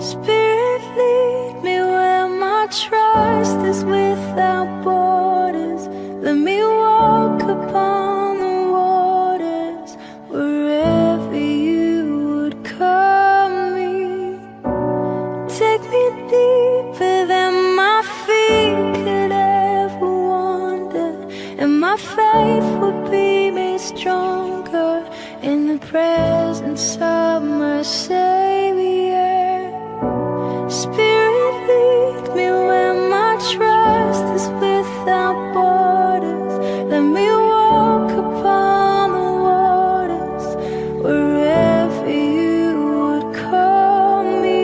Spirit, lead me where my trust is without borders. Let me walk upon the waters wherever you would call me. Take me deeper than my feet could ever wander, and my faith will be made stronger in the presence of my Savior. Spirit, lead me where my trust is without borders. Let me walk upon the waters wherever you would call me.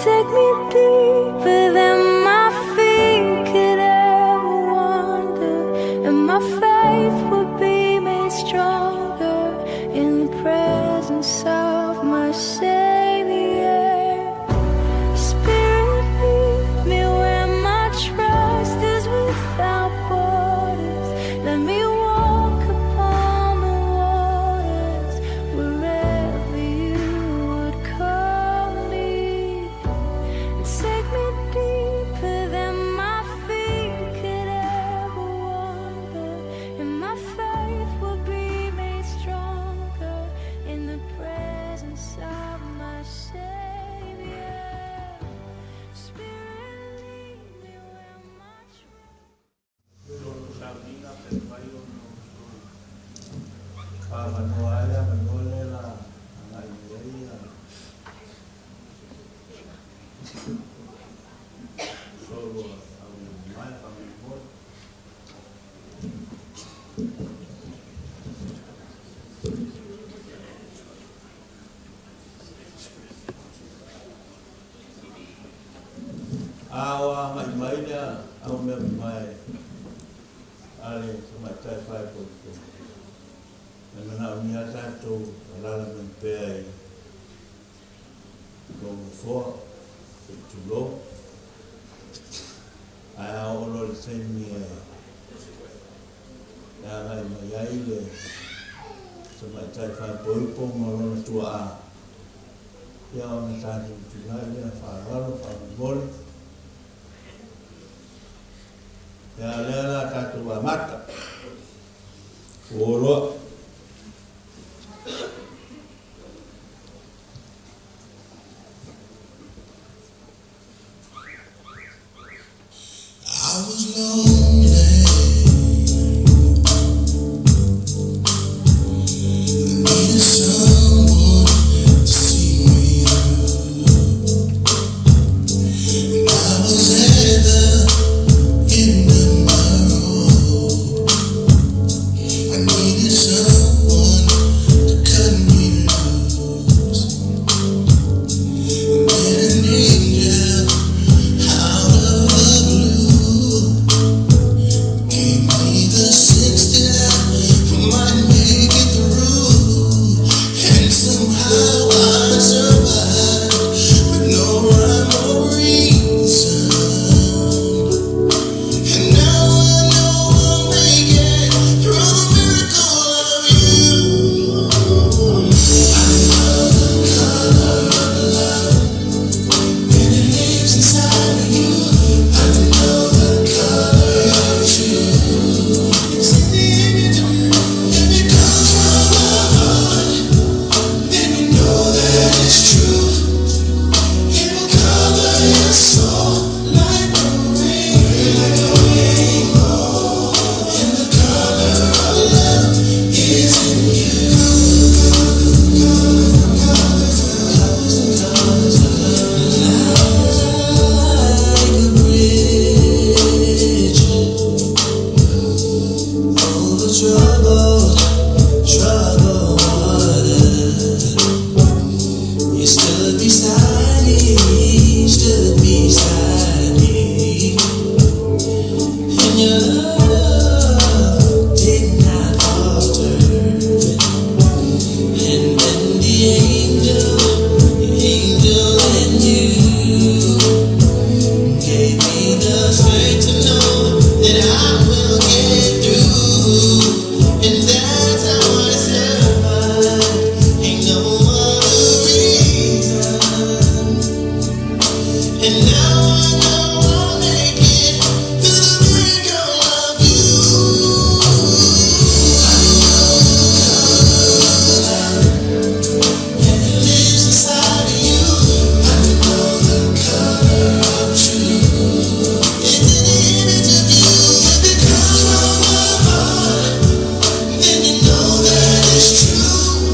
Take me deeper than my feet could ever wander, and my faith will be made stronger in the presence of my Savior. Spirit, lead me where my trust is without borders. Let me walk upon the waters wherever you would call me. Take me deeper than my feet could ever wander, and my faith will be made stronger in the presence of my Savior. Spirit, lead me where my Sauniga pe mafai ona outou avanoa ai le avanoa lea o le a agai mai ai solo taugamae faamolemole. A o agai mai le aumea mamae a le tamaitai faaipoipo, e manaomia tatou alaala mai pea i lou nofoa, se i tulou. Ae a oo loa i le taimi e agai mai ai le tamaitai faaipoipo ma lona tuaa, ia ona tatou tulai lea faaaloalo faamolemole. Ia o lea o le a tatou amata. Ua oo loa. I was lonely, needed someone to see me through. And I was at the end of my rope. I needed someone to cut me loose. And then an angel out of the blue gave me the sense that I might make it through. And somehow I survived with no rhyme or reason. And now I know I'll make it through the miracle of you. I love the color of love, and it lives inside of you. I know the color of truth. It's in the image of you. If it comes from the heart, then you know that it's true. It will color your soul like a rain, like a rainbow. And the color of love is in you. Colors, colors, colors, colors of love. Like a bridge over troubled, troubled water. You stood beside me, and your love did not falter. And then the angel, the angel in you gave me the strength to know that I will get through. And that's how I survived. Ain't no other reason. I know I'll make it through the miracle of you. And it lives inside of you. I know the color of truth. It's in the image of you. If it comes from the heart, then you know that it's true.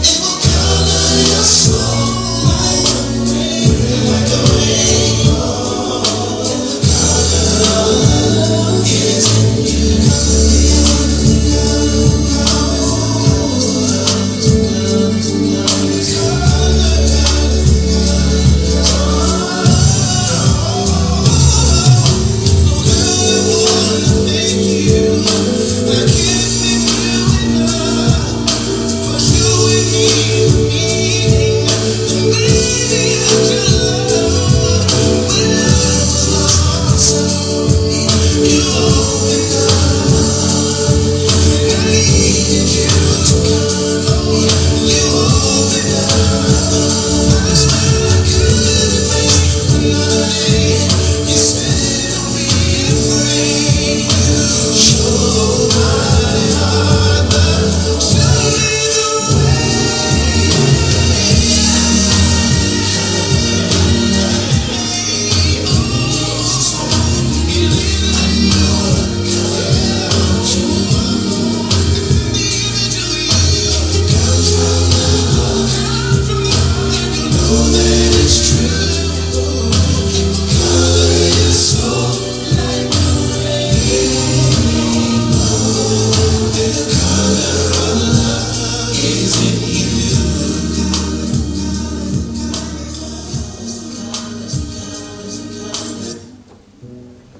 It will color your soul like a rain, like a rainbow. And the color of love is in you.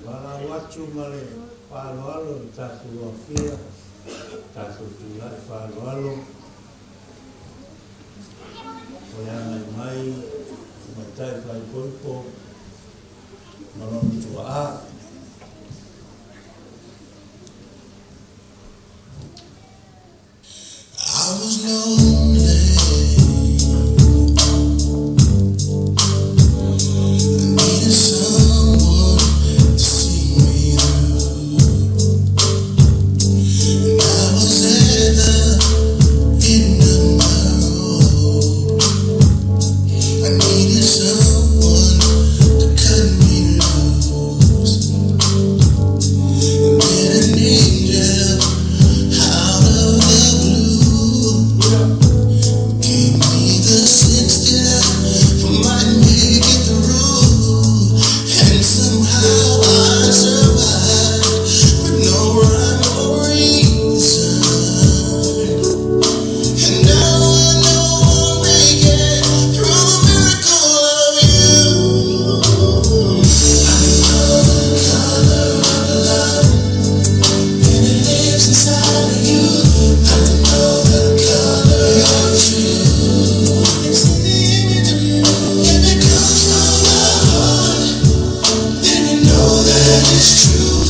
Valaau atu ma le faaaloalo i le tatou afia, tatou tulai faaaloalo o le agai mai tamaitai faaipoipo ma lona tuaa. I was lonely. I needed someone to see me through. And I was at the end of my rope. I needed someone to cut me loose. And then an angel out of the blue gave me the sense that I might make it through. And somehow I survived with no rhyme or reason. And now I know I'll make it through the miracle of you. I know the color of love, and it lives inside of you. I know the color of truth. It's in the image of you. If it comes from the heart, then you know that it's true.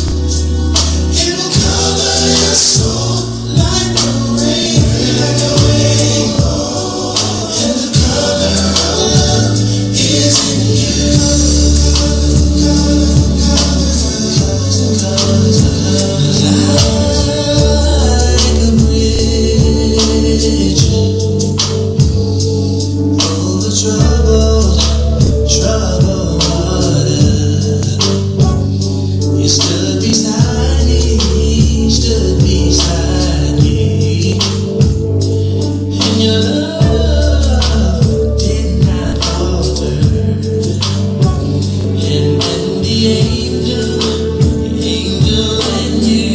It will color your soul like a rain, like a rainbow. And the color of love is in you. Like a bridge over troubled, troubled water. You stood beside me, stood beside me, and your love did not falter. And when the angel, angel and you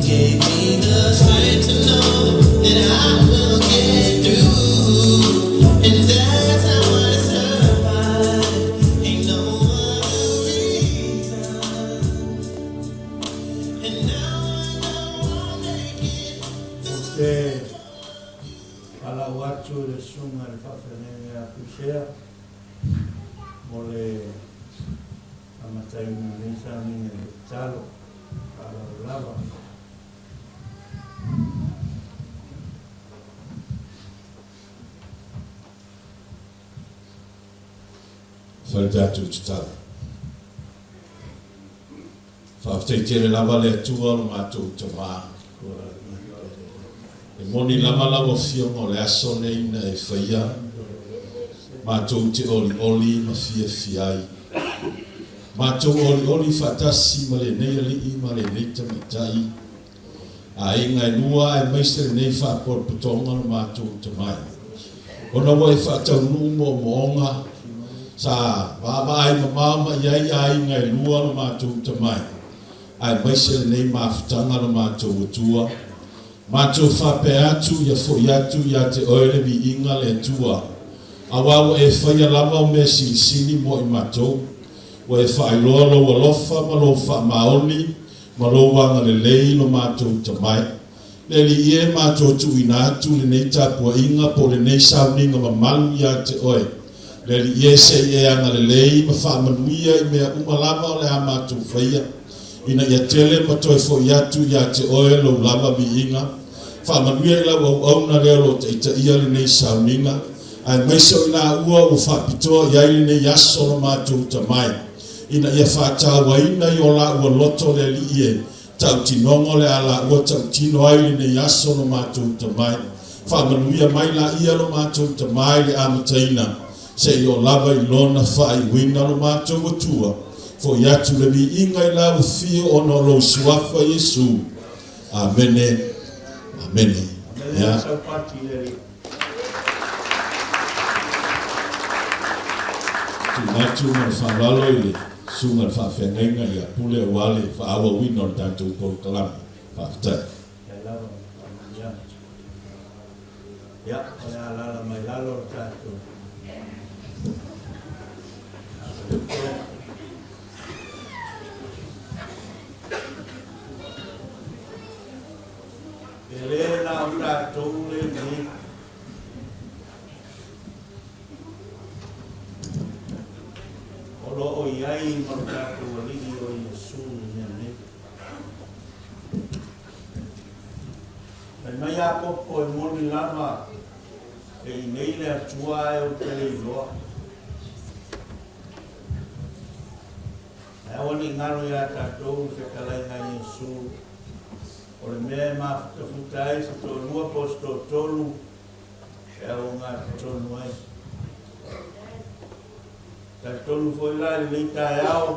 gave me the strength to know that I will get through, and that's how I survive. Ain't no other reason. And now I know I'll make it. Ou te valaau atu i le susuga i le faafeagaiga ia Tuisea mo le amataina o lenei sauniga i le tatalo. Faaaloalo lava. Fai le tatou tatalo. Faafetai tele lava le Atua lo matou Tama. E moni lava lau Afioga o le aso lenei na e faia matou te olioli ma fiafia ai. Matou olioli faatasi ma lenei alii ma lenei tamaitai, aiga e lua aemaise lenei faapolapotoga lo matou tamai. Ona ua e faataunuu moomooga sa vaavaai mamao mai ai aiga e lua lo matou tamai, aemaise lenei mafutaga lo matou Atua. Matou faapea atu ia foi atu ia te oe le viiga le Atua, aua ua e faia lava o mea silisili mo i matou. Ua e faailoa lou alofa ma lou faamaoni ma lou agalelei lo matou tamai. Le Alii e, matou tuuina atu lenei tapuaiga po o lenei sauniga mamalu ia te oe. Le Alii e, se i e agalelei ma faamanuia i mea uma lava o le a matou faia, ina ia tele ma toe foi atu ia te oe lou lava viiga. Faamanuia i lau auauna lea o lo o taitaia lenei sauniga, aemaise o i laua ua faapitoa i ai lenei aso lo matou tamai, ina ia faatauaina i o laua loto le Alii e, Tautinoga o le a laua tautino ai lenei aso lo matou Tama e. Faamanuia mai laia lo matou Tama i le amataina, seia oo lava i lona faaiuina lo matou Atua. Foi atu le viiga i lau afio ona o lou Suafa Iesu. Amene. Amene. Ia. Tuuina atu ma le faaaloalo i le Susuga i le Faafeagaiga ia Pule aua le faaauauina o le tatou polokalame. Faafetai. Faafetai lava mo faamanuiaga. Ia, o le a alaala mai lalo le tatou Faalapotopotoga. E le na o tatou lenei. O lo o i ai ma lo tatou Alii o Iesu i mea nei. Fai mai Iakopo e moni lava e i nei le Atua ae ou te le iloa. Ae aua ne i galo iā tatou le fetalaiga a Iesu, o le mea e mafutafuta ai se toalua po o se toatolu, e auogatotonu ai. Talitonu foi la i lenei taeao,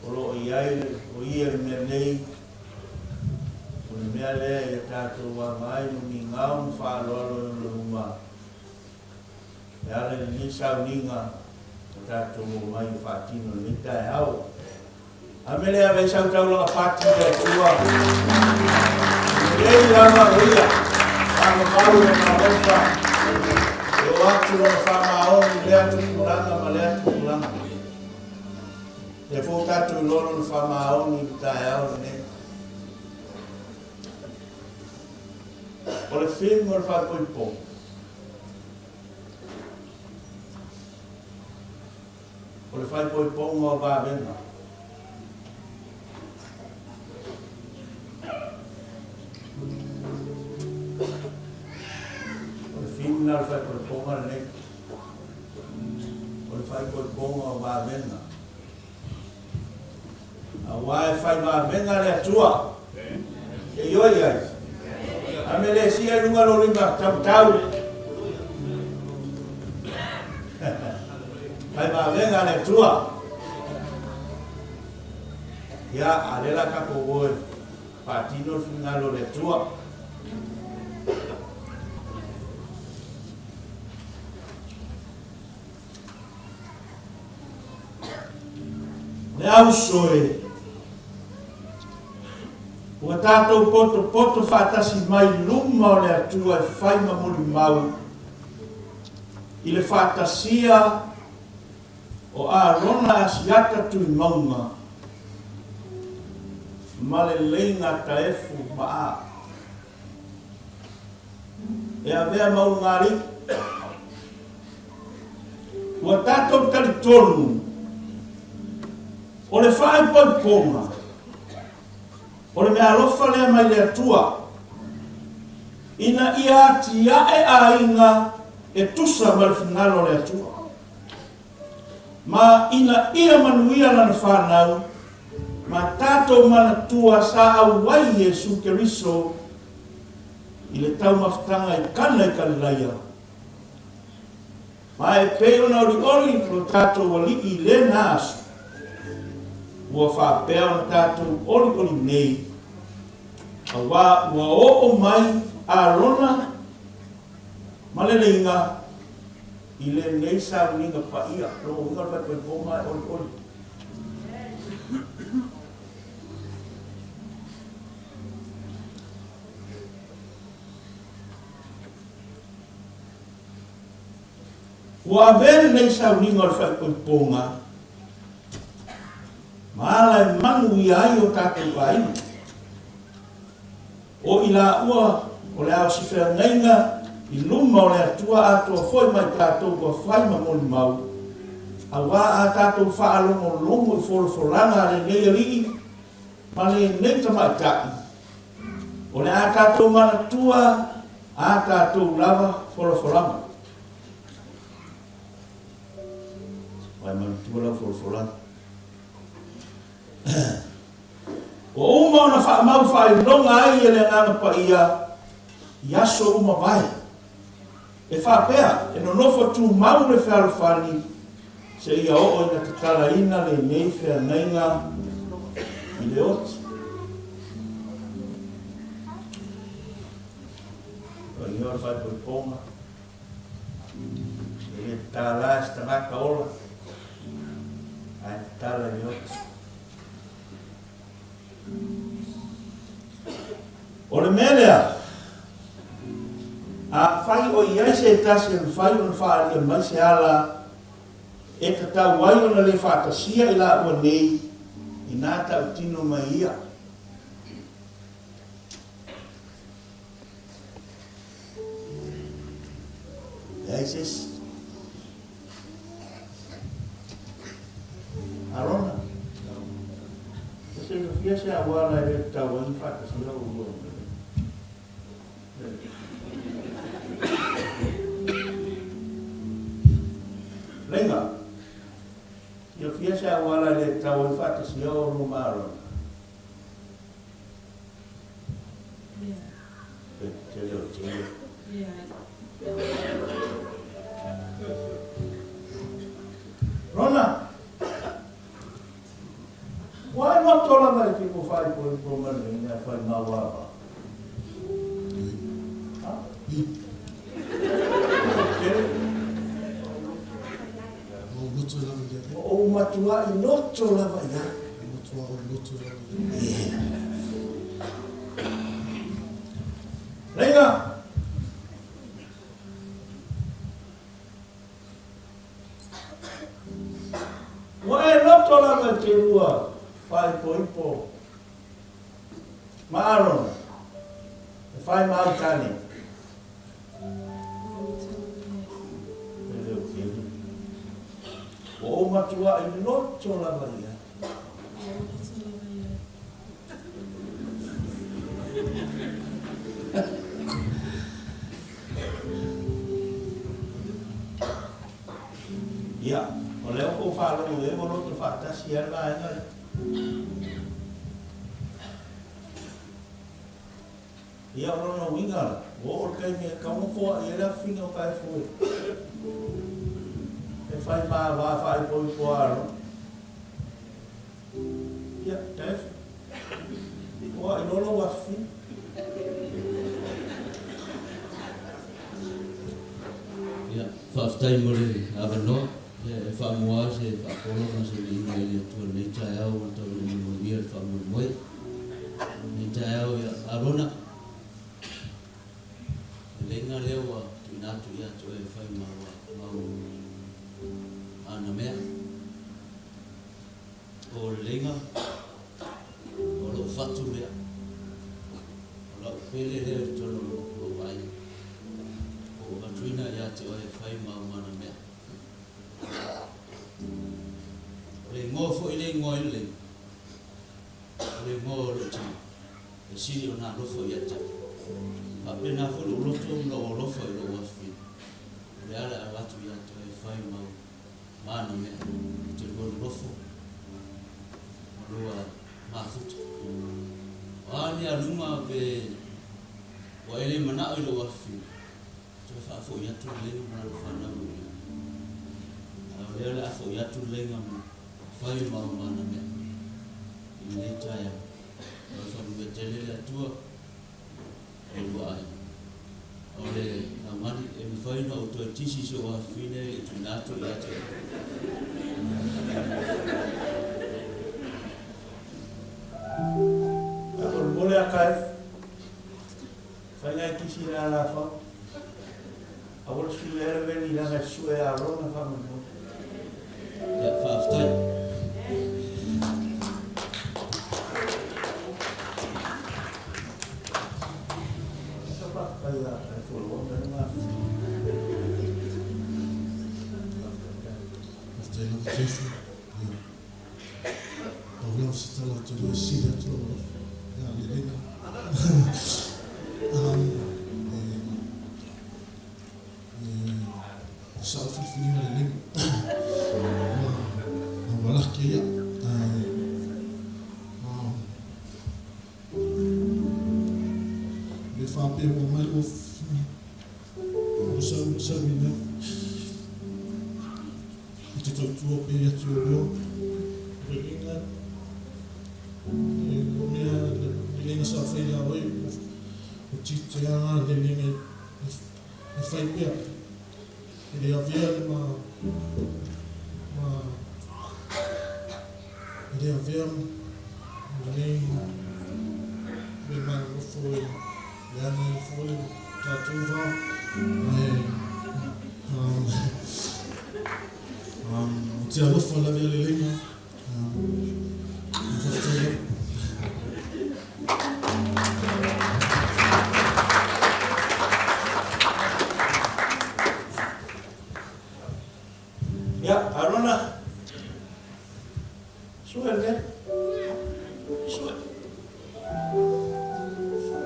o lo o i ai o ia le mea nei, o le mea lea ia tatou vaavaai ma migao ma faaaloalo i ona luma, e ala i lenei sauniga ua tatou omai e faatino i lenei taeao. A mea lea ave ai sau taulaga pati i le Atua. Lelei lava o ia, faamamalu lona alofa, e oo atu lona faamaoni i lea tupulaga ma lea tupulaga. Lea foi ua tatou iloa lona faamaoni i le taeao lenei. O le theme o le faaipoipoga, O le faaipoipoga o vavega. O le theme lena o le faaipoipoga lenei. O le faaipoipoga o vavega. Aua e fai vavega le Atua. E ioe ai. A me le sia i luga lo lima taumatau. Fai vavega le Atua. Ia, a le la tatou o e faatino le finagalo o le Atua. Le auso e, ua tatou potopoto faatasi mai i luma o le Atua e fai ma mulimau i le faatasia o Arona Asiata Tuimauga ma le Leiga Taefu Maa e avea ma ulugalii. Ua tatou talitonu o le faaipoipoga o le meaalofa lea mai le Atua ina ia atiae aiga e tusa ma le finagalo o le Atua. Ma ina ia manuia lana fanau, ma tatou manatua sa auai Iesu Keriso i le taumafataga i Kana i Kalilaia. Ma e pei ona olioli lo tatou Alii i lena aso, ua faapea ona tatou olioli nei, auā ua oo mai Arona ma le leiga i lenei sauniga paia, lona uiga o le faaipoipoga e olioli. Ua avea lenei sauniga o le faaipoipoga ma ala e manuia ai o tatou aiga. O i laua o le ao sifeagaiga i luma o le Atua atoa foi ma i tatou ua fai ma molimau, auā a tatou faalogologo i folafolaga a lenei alii ma lenei tamaitai, o le a tatou manatua a tatou lava folafolaga. Ua e manatua lau folafolaga. Ua uma ona faamau faailoga ai e le Agaga Paia i aso uma vae. E faapea, e nonofo tumau le fealofani seia oo ina tatalaina lenei feagaiga i le oti. Paia o le faaipoipoga, e le tatala e se tagata ola, ae tatala i le oti. O le mea lea, afai o i ai se tasi e mafai ona faaalia mai se ala e tatau ai ona le faatasia i laua nei, inā tautino mai ia. Leai se isi. Arona, e silafia se auala e le tatau ai ona faatasia oulua ma le. Leiga, silafia se auala e le tatau ai ona faatasia oulua ma Arona. Rona, Ua e loto lava i te ko whaipoipo ma le mea whai mauava. Ha? Tele. Ua ou matuai loto lava i ai. Leiga! Ua e loto lava i te lua whaipoipo ma Arona, e whai ma au tane. E leo kele. Ua ou matua i loto lava i ai. Ia, o lea ua ou faalogo i ai ua loto faatasi ai le vaega lea. Ia, o lona uiga la, ua oo le taimi e tatau ona foai ai le afifiga o Taefu e fai ma va faaipoipo alo. Ia, Taefu, foai loa lou afifiga. Ia, faafetai mo le avanoa. Ia, e faamua lava se faapolo ma se viiga i le Atua i lenei taeao ua taunuu mai manuia le faamoemoe. Lenei taeao ia Arona, le leiga lea ua tuuina atu ia te oe e fai ma mau ana mea. O le leiga, o lou fatu lea, o lau pele lea i totonu o lou aiga, ua ou avatuina ia te oe e fai ma au mana mea. O le igoa foi lea e igoa ai le leiga, o le igoa o lou tina, e sili ona alofa ia te au. E faapena foi lou loto ma lou alofa i lou afifina, o le ala e avatu ia te oe e fai ma au ma ana mea. E te lua nonofo ma lua mafuta. O a ni aluga pe ua e le manao i lou afafine, toe faafoi atu le leiga ma lana fanau i lou lima. A o lea o le a foi atu le leiga ma fai o mau ma ana mea i lenei taeao. O le faamanuia tele le Atua i lua aiga. O le aumani, e mafai ona ou toe tisi i si ou afafine e le i tuuina atu ia te oe. Faamolemole a Kaefu, fai nai tisi i le alafau. Aua le sui ai le veli leaga e sue e Arona faamolemole. Ia, faafetai. Faafetai ia Kaefu o lou mea lena. Faafetai lava Jesu. Ia. Pau lava se tala ou te iloa e sili atu lou alofa ia lelega. E sao filifiliga lelei ma ua laki ia. Ae le faapea ua mai lou ua sau sau i mea. I te tautua pea ia te oe lelega. O mea lelega sa fai ia oe o titeaga lelega e fai pea. E le avea le ma, ma, e le avea lenei le manonofo e leaga ai fua le tatou va, ae um, um, o te alofa lavea leleiga, um, faafetai lava. Ia, Arona, sue le mea. Sue. Sue.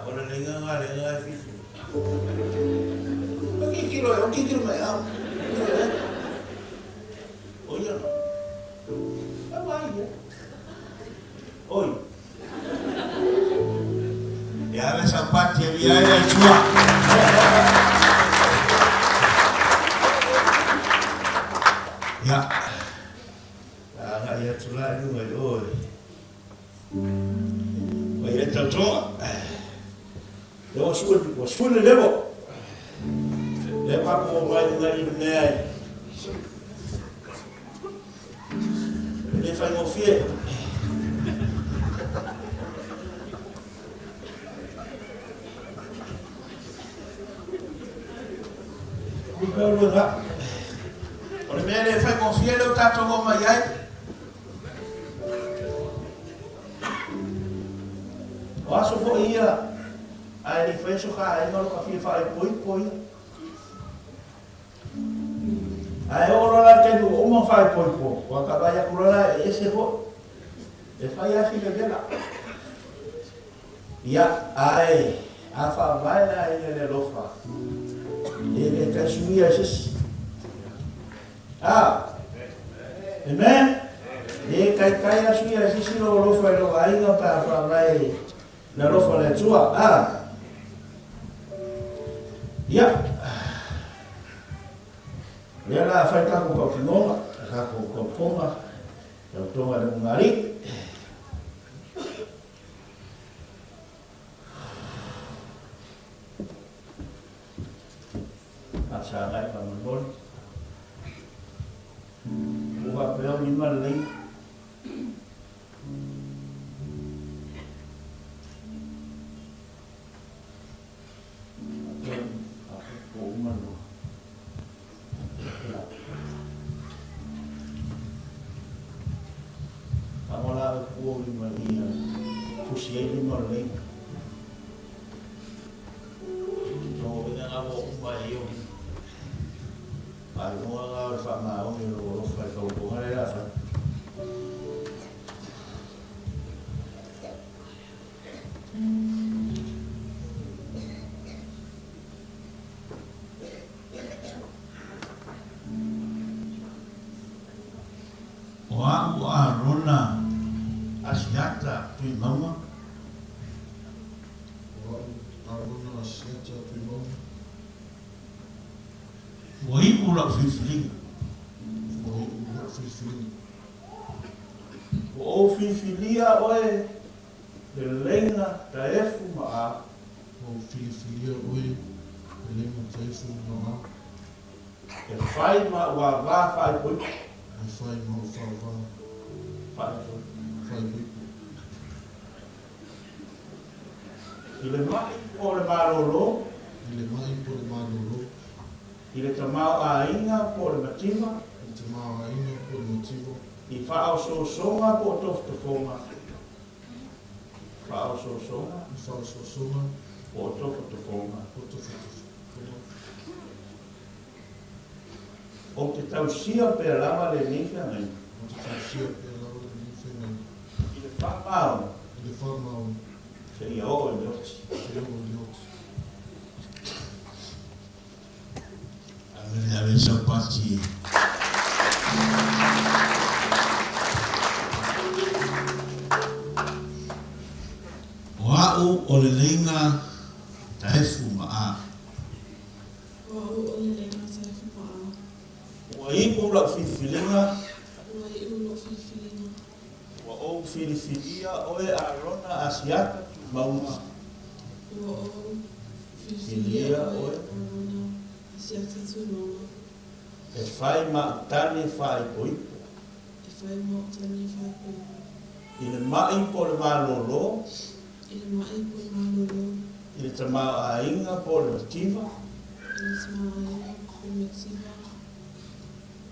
O le leiga nga le nga e fifi. O kikilo e, o kikilo mai au. O ia no. A mai ia. Oi. E ave sapati e via e sua. Ia. Agai atu la i luga i oe. Oi e tautoga. Le ua sue, ua sue le levo. Le papo o mai luga i le mea e. Le whaingofie. O le mea le faigofie lea ua tatou oo mai ai. O aso foi ia ae le i faia so ka aiga lo ka fia faaipoipo ia. Ae oo loa la le taimi ua uma ona faaipoipo, ua ka vaai atu loa la e ese foi. E fai lava si vevela. Ia, ae a faavae la ia le alofa, e le kai suia e sesi. A, Amen. Le kai kai a suia e sesi lo alofa i lo aiga pe a faavae le alofa le Atua. A, ia, lea la fai takou kautinoga, takou kautoga, tautoga le Ugari. Faasagai faamolemole. Ua faapea o lima lelei. Faapea uma lua. Fagola au kua o lima ia fusi ai lima o lelei. No ina ngā mo uma e io. Faailoga ngā o le faamaoni o lou alofa i tautoga le la fai. Ua iu lau filifiliga. Ua iu lau filifiliga. Ua ou filifilia oe Leleiga Taefu ma A. Ua ou filifilia oe Leleiga Taefu ma A. E fai ma ou avā faaipoipo. E fai ma ou faavā faaipoipo. Faaipoipo. I le ma'i po o le malōlō. I le ma'i po o le malōlō. I le tamaoaiga po o le mativa. I le tamaoaiga po o le mativa. I faaosoosoga po o tofotofoga. Faaosoosoga. I faaosoosoga. Po o tofotofoga. Po o tofotofoga. Ou te tausia pea lava lenei feagaiga. Ou te tausia pea lava lenei feagaiga. I le faamaoni. I le faamaoni. Seia oo i le oti. Seia oo i le oti. Amene ave sau pati. O a'u o le leiga taefu ma a. O a'u o le leiga taefu ma a. Ua iu la'u filifiliga. Ua iu lo'u filifiliga. Ua ou filifilia oe Arona Asiata Tumauga. Ua ou filifilia oe Arona Asiata Tumauga. E fai ma a'u tane faaipoipo. E fai ma a'u tane faaipoipo. I le ma'i po o le malōlō. I le ma'i po o le malōlō. I le tamaoaiga po o le mativa. I le tamaoaiga po o le mativa.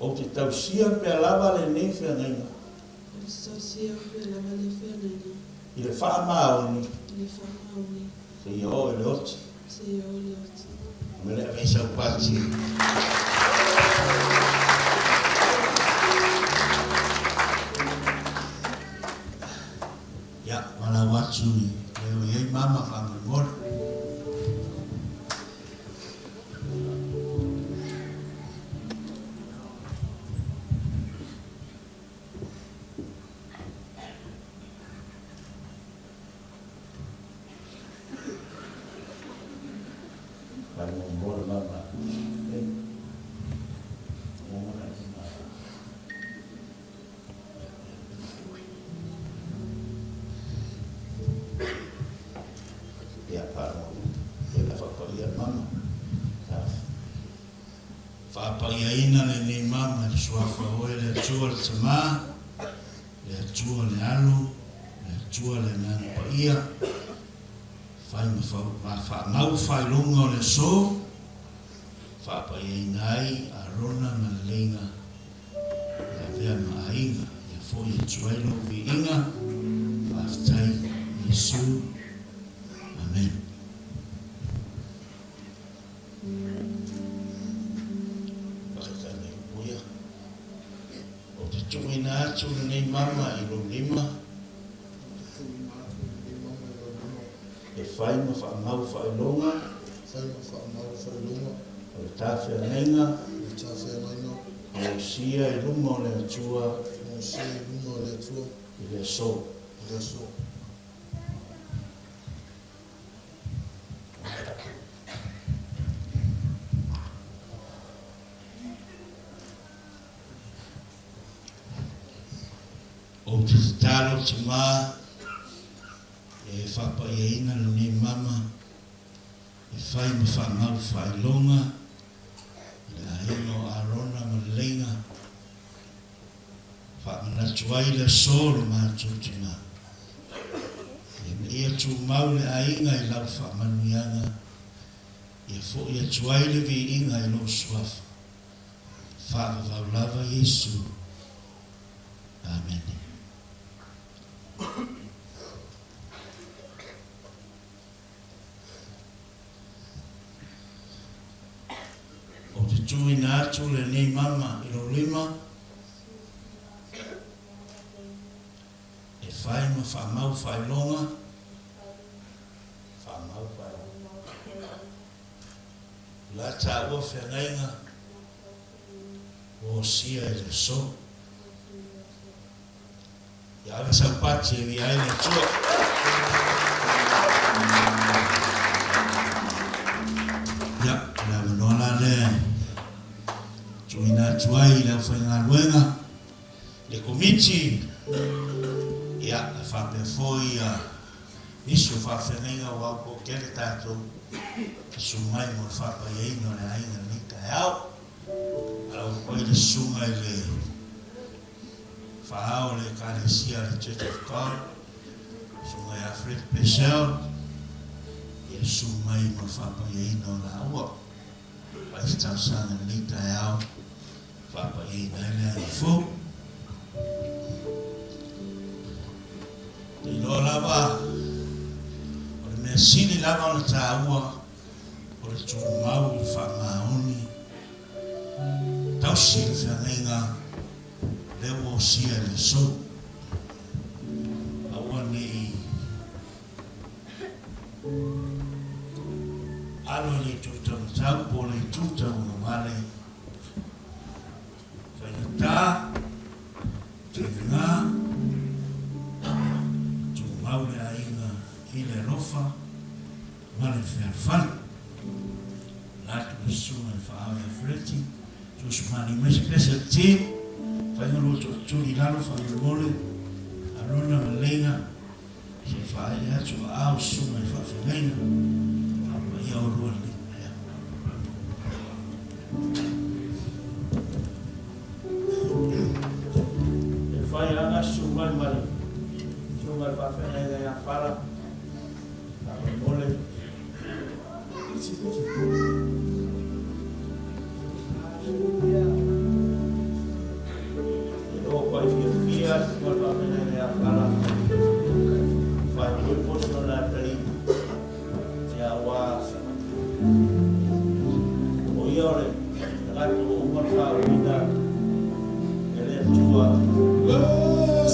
Ou te tausia pea lava lenei feagaiga. Ou te tausia pea lava le feagaiga. I le faamaoni. I le faamaoni. Seia oo i le oti. Seia oo i le oti. Mele ave sau pati. Ia, valaau atu i le o i ai mama faamolemole. Faamolemole mama. Ei. Ua Ia faalogo ia le faapaia mama. Faapaiaina lenei mama i le Suafa Oe le Atua le Tama, le Atua le Alo, le Atua le Agaga Paia, fai ma fau ma faamau faailoga o le aso, faapaiaina ai Arona ma Leleiga e avea ma aiga, ia foi atu ai lou viiga, faafetai Iesu. Amen. Pakatane uia. Ou te tuuina atu lenei mama i lou lima. Ou te tuuina atu lenei mama i lou lima. E fai ma faamau faailoga. E fai ma faamau faailoga. O le tafeagaiga. O le tafeagaiga. Mosia i luma o le Atua. Mosia i luma o le Atua. I le aso. I le aso. Ou te tatalo tama e faapaiaina lenei mama e fai ma faamau faailoga i le aiga o Arona ma Leiga, faamanatu ai le aso o le matou tina. Ina ia tumau le aiga i lau faamanuiaga, ia foi atu ai le viiga i lou suafa. Faavavau lava Iesu. Amene. Ou te tuuina atu lenei mama i lou lima e fai ma faamau faailoga, faamau faailoga, la taua feagaiga ua osia i le aso. Ia ave sau pati e via ai le Atua. Ia, o le avanoa la lea e atu ai i le aufaigaluega, le Komiti, ia, e faapea foi nisi o faafeagaiga ua aupoo tele tatou susu mai mo le faapaiaina o le aiga i lenei taeao. Alaua foi le susuga i le faaao o le Ekalesia le Church of God, susuga ia Fred Purcell, ia susu mai mo le faapaiaina o laua. Fai se talosaga i lenei taeao faapaiaina ai le aiga fou. Te iloa lava o le mea sili lava ona taua o le tumau i le faamaoni tausi le feagaiga lea ua osia i le aso. Aua ne i alo i le itu taumatau po o le itu tauagavale, faigata, tiga, tumau le aiga i le alofa ma le fealofani. La atu le susuga i le faaao ia Fereti, tusumani mai se pese a le team, faiga lua tootuli i lalo faamolemole, Arona ma Leiga, se i faaele atu aao susuga i faafeagaiga, faapaia oulua lenei taeao. E fai lava susu mai ma le susuga i le faafeagaiga ia Fala, faamolemole. E o pai fiafia susuga i le faafeagaiga ia Fala, fai foi poto na atalii, ia aua o ia o le tagata ua uma ona faauuina e le Atua fai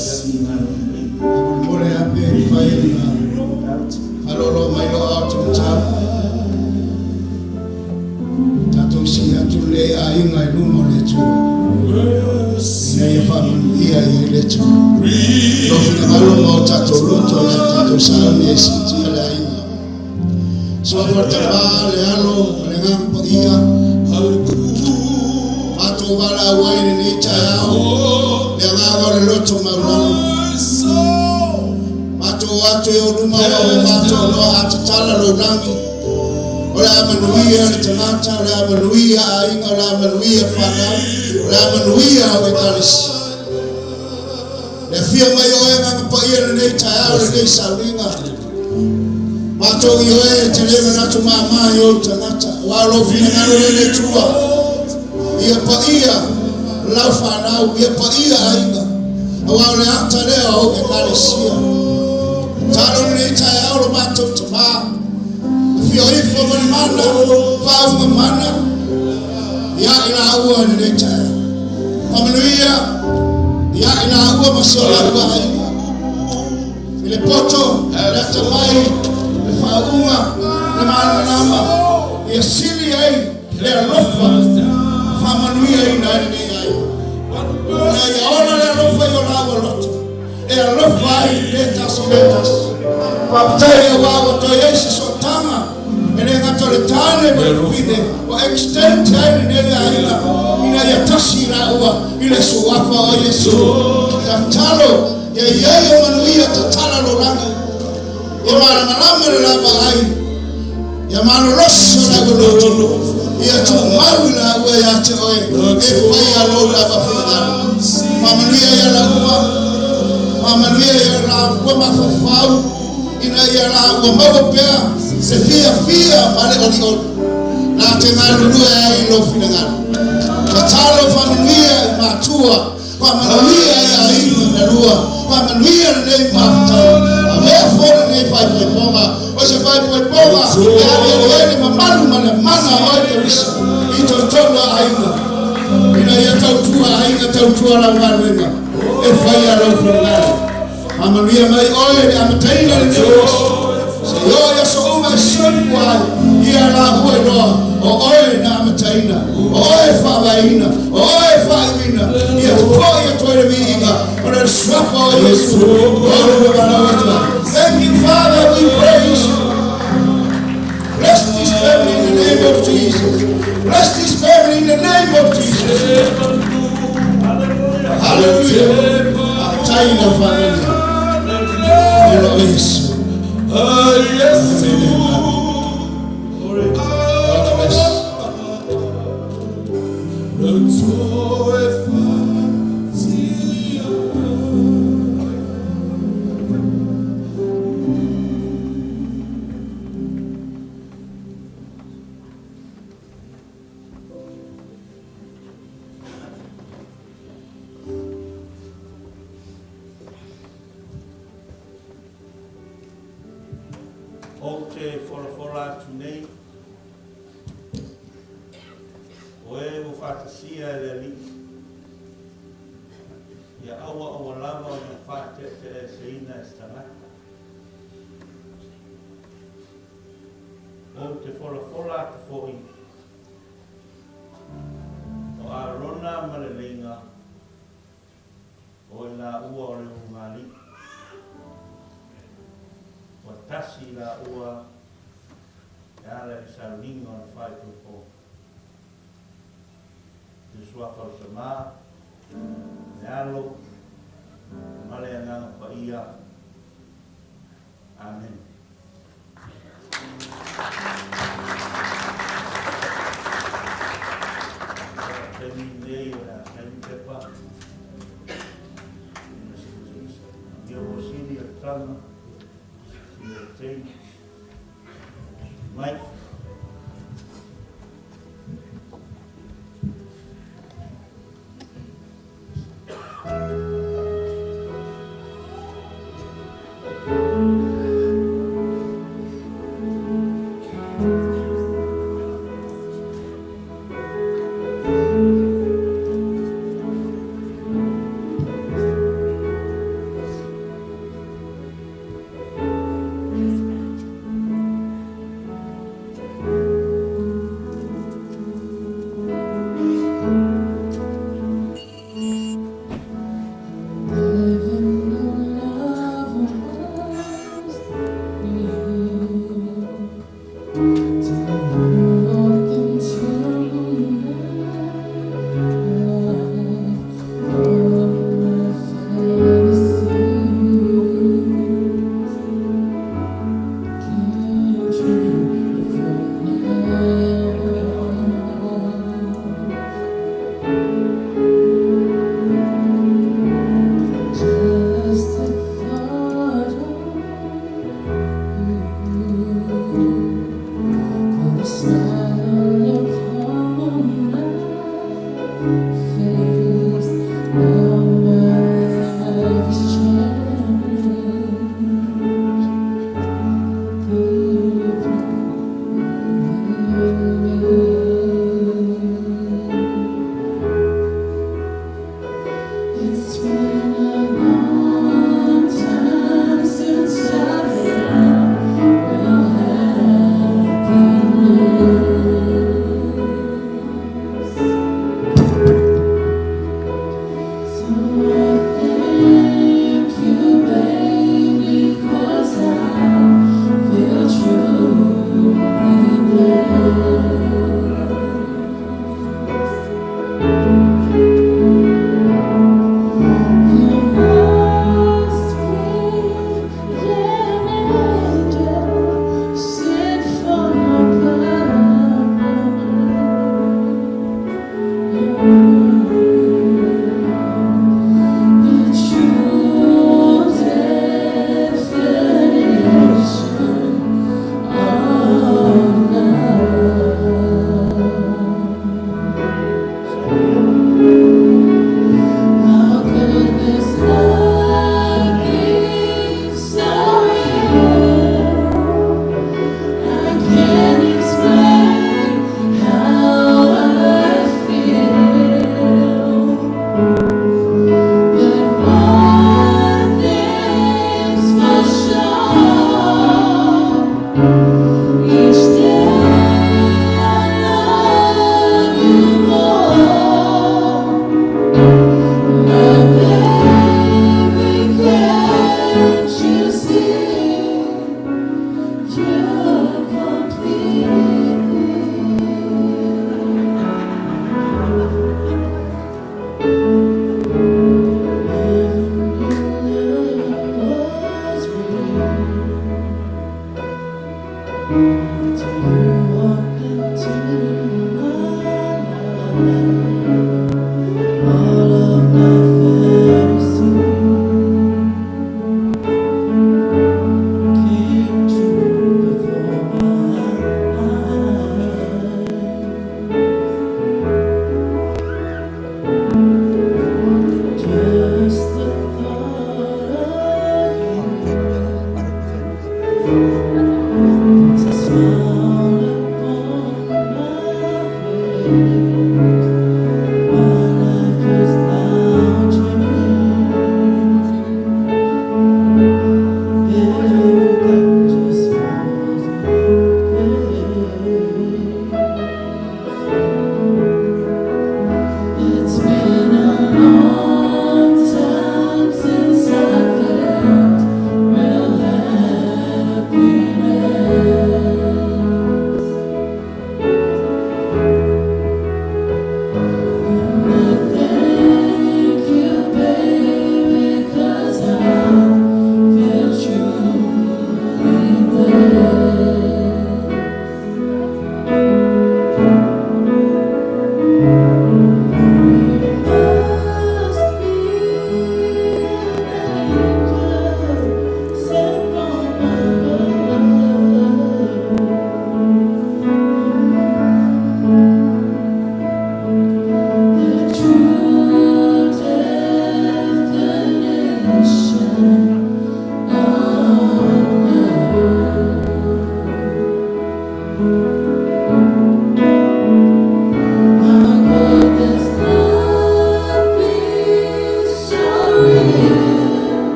atu i galuega. Molemole lava pe mafai ona faalolo mai lou ao taumatau. Tatou sii atu lenei aiga i luma o le Atua ina ia faamanuia i ai le Atua. Lou finagalo ma o tatou loto o le a tatou sauni e siitia le aiga. Suafa le Tamā, le Alo ma le Agaga Paia. Matou valaau ai i lenei taeao le agaga o le loto maualalo. Matou o atu e o luma o o matou loa a tatala lou lagi. O le a manuia le tagata, o le a manuia aiga, o le a manuia whanau, o le a manuia au Ekalesia. Le afio mai o e Agaga Paia lenei taeao lenei sauliga. Matou i oe te le manatu māmā i ou tagata. Ua lou finagalo le le Atua. Ia paia lau whanau, ia paia aiga. Aua o le ata lea o Ekalesia. Talo lenei taeao lo matou tamā. Afio ifo ma le mana, faauga mana. Ia i laua i lenei taeao. Faamanuia, ia i laua ma si o laua aiga. I le poto, le atamai, le faauga, le malamalama, ia sili ai le alofa, faamanuiaina ai lenei aiga. Ina ia ola le alofa i o laua loto, e alofa ai le tasi le tasi. Faafetai aua ua toe ai se sootaga, e le gata o le tane ma le fafine, ua extend ai lenei aiga, ina ia tasi i laua i le suafa o Iesu. Tatalo, ia iai o manuia tatala lo lagi. Ia malamalama le lava ai. Ia malolosi o laua loto. Ia tumau i laua ia te oe. E faia lou lava finagalo. Faamanuia ia laua. Faamanuia ia laua mafaufau. Ina ia laua maua pea se fiafia ma le olioli. La te galulue ai lou finagalo. Tatalo faamanuia i matua. Faamanuia i aiga na lua. Faamanuia lenei mafutaga. Avea foi lenei faaipoipoga. O se faaipoipoga e alialiai le mamalu ma le mana o oe Keriso i totonu o aiga. Ina ia tautua aiga, tautua lau galuega. E faia lou finagalo. Faamanuia mai oe le amataina lenei aso. Se i oo i aso uma e soifua ai, ia laua iloa o oe na amataina, o oe faavaeina, o oe faaiuina, ia foi atu ai le viiga o le suafa o Iesu, o le valaau atu ai. Thank you, Father, we praise you. Bless this family in the name of Jesus. Bless this family in the name of Jesus. Haleluia. Faafetai i lau faamanuiaga. Viia oe Iesu. Amene. God bless. Ou te folafola atu nei, o e ua faatasia e le Alii, ia aua aua lava ona faateeteeseina e se tagata. Ou te folafola atu foi, o Arona ma le Leiga, o i laua o le ulugalii. Ua tasi i laua e ala i le sauniga o le faaipoipo. I le Suafa o le Tama, le Alo, ma le Agaga Paia. Amene. Taimi lenei o le a saini pepa. Ia ua sili o le tama, sili o le teine. Mai.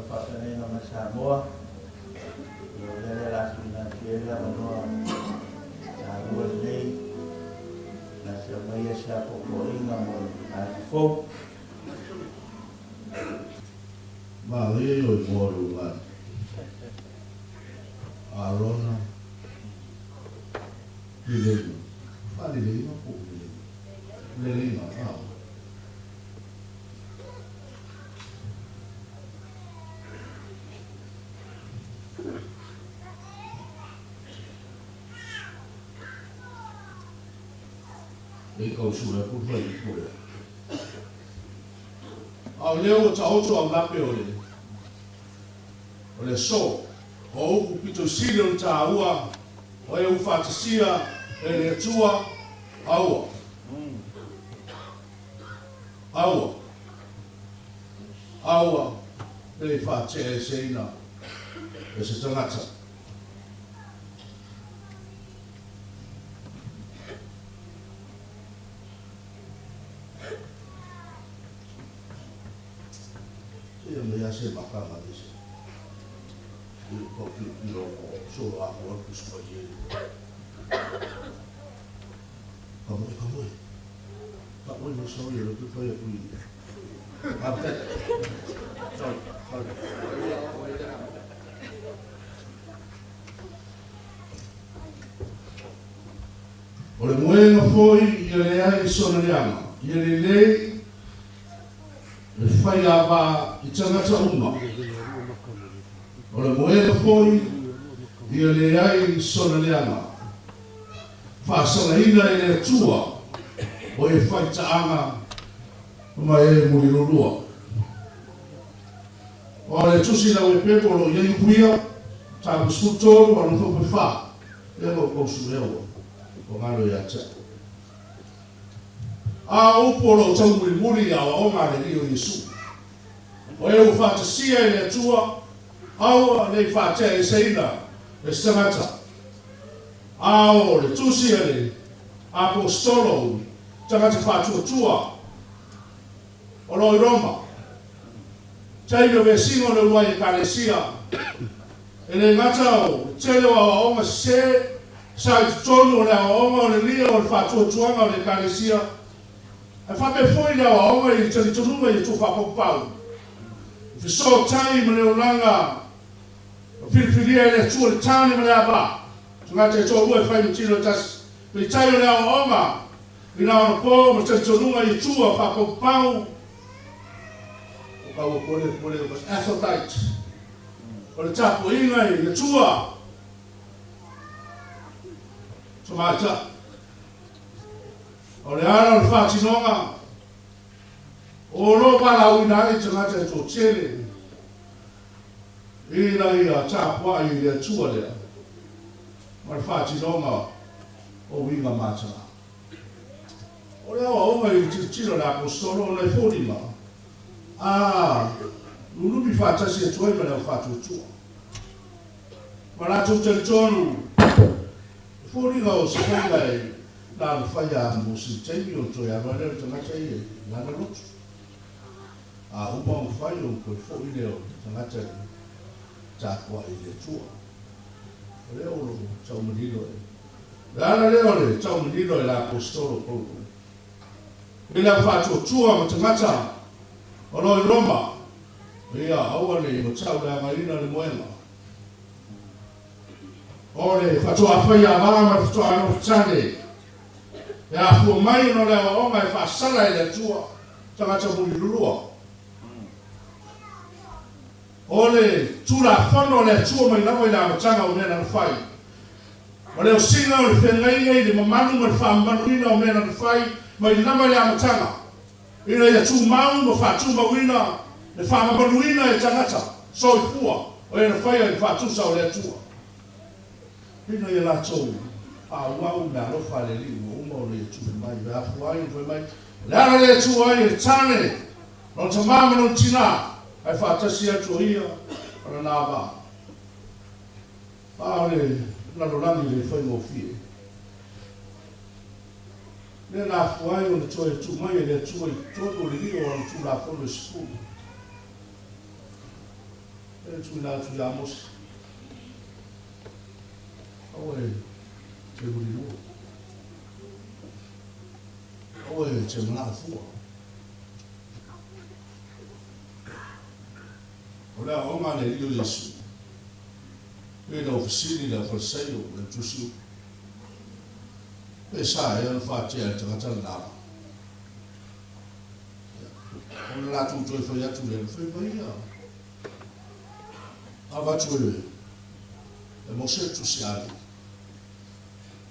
faafeagaiga ma Samoa. Ia o lea o le a tuuina atu i ai le avanoa taua lenei na te aumaia se apoapoaiga mo le aiga fou. Manaia ia o igoa o le ugani. Arona Leleina. Faaleleina po o Leleina? Leleina, a. Lei kau sula ku fai ku le. A o lea ua taoto aulape o le o le aso, o upu pito sili ona taua o e ua faatasia e le Atua, aua. Aua. Aua ne i faateaeseina e se tagata. Seia mai lava se makaga le se i le tau tilotilo o solo atoa le Tusi Paia i Ka moe, ka moe. Ka moe no sorry, o le te fai atu i Faafetai. Sorry, sorry. O le moega foi ia leai sona leaga, ia lelei le faiava i tagata uma. O le moega foi ia leai sona leaga, faasalaina e le Atua o e faitaaga ma e mulilulua. O le Tusi i lau Epepo o lo o i ai upu ia, Mataupu 13, a lo 4, lea ua outou suea ua galo ia te au. A o upu o lo o tau mulimuli i aoaoga a le Alii o Iesu, O e ua faatasia e le Atua, aua ne i faateaeseina e se tagata. A o le Tusi a le Aposetolo i tagata faatuatua o lo o i Roma, taimi o vesiga o le uluai Ekalesia, E le gata o le tele o aoaoga sese sa i totonu o le aoaoga o le lia o le faatuatuaga o le Ekalesia, ae faapea foi le aoaoga i le talitonuga i atua faapaupau, i fesootai ma le olaga na filifilia e le Atua le tane ma le ava, tagata e toalua e fai ma tino e tasi. Peitai o le aoaoga i na ona po ma talitonuga i atua faapaupau, o kaua pole pole o Aphrodite. O le tapuaiga i le Atua Tamaitai. O le ala o le faatinoga o lo o valaauina ai tagata e toatele ina ia tapuai i le Atua lea ma le faatinoga o uiga mataga. O le aoaoga i le tilotilo a le Aposetolo ona e foliga a lulubi faatasi atu ai ma le au faatuatua. Ma latou talitonu, e foliga o se faiga e na ona fai a mo se taimi ona toe alu ai lea o le tagata ia i lana lotu. A uma ona fai ona toe foi lea o le tagata i tapuai i le Atua. O lea o lo o taumanino e le ala lea o le taumanino e le Aposetolo Paulo i le au faatuatua ma tagata o lo o i Roma, ia aua ne i matauleagaina le moega o le faatoa faiava ma le faatoa nofotane e afua mai ona o le aoaoga e faasala e le Atua tagata mulilulua. O le Tulafono a le Atua mai lava i le amataga o mea na fai. O le osiga o le feagaiga i le mamalu ma le faamamaluina o mea na fai mai lava i le amataga, ina ia tumau ma faatumauina le faamamaluina e tagata soifua o e na faia i le faatusa o le Atua, ina ia latou faaauau le alofa a le Alii ua uma ona ia tuuina mai. E afua ai ona fai mai, O le ala lea e tu ai e le tane lona tamā ma lona tinā, ae faatasi atu o ia ma lana ava. A o le lalolagi le faigofie. Lea na afua ai ona toe tuu mai e le Atua i totonu o le lio o ana Tulafono e sefulu. E tuuina atu ia Mose, Aua e te mulilua, aua e te manao fua. O le aoaoga a le Alii o Iesu, e lau fesili i le Aufalesaio ma le Tusi, Pe sa ea ona faatea e le tagata le lala? Ona latou toe fai atu lea, Fai mai ia, avatu e e Mose le tusi a Alii.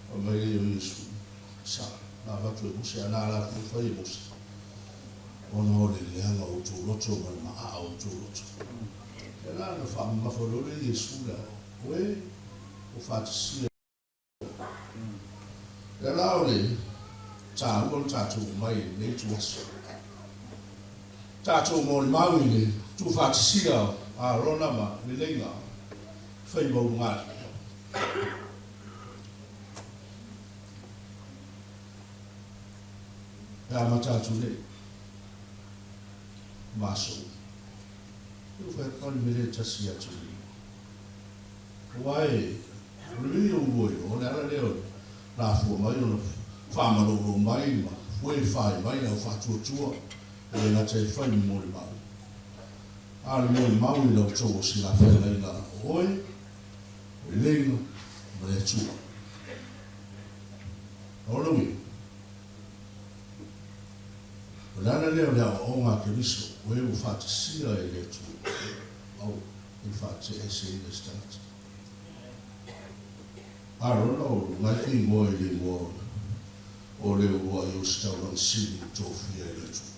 Fai mai lea o Iesu, Sa, na avatu e Mose, a na latou fai e Mose, ona o le leaga o outou loto ma le maaa o outou loto. Lea la na faamamafa loa lea Iesu le ao, Oe, ua faatasia. Lea la o le taua le tatou omai i lenei ituaso. Tatou molimau i le tuufaatasia o Arona ma leleiga faiva ulugalii. E amata atu nei ma aso uma. E ua fai atu le mea lea e tasi ia te ia. Aua e, o le mea ia ua iloa, o le ala lea o le lafua mai ona faamalolo mai ma foe fai mai le au faatuatua e le gata e fai ma molimau, a o le molimau i la outou osilafeagaiga o oe, o le leiga ma le Atua. O le uiga, o le ala lea o le aoaoga a Keriso, o e ua faatasia e le Atua, aua. I faateeseina se tagata. Arona o ngai te ingoa i le ingoa o le uluai ositaulaga sili i tofia e le Atua.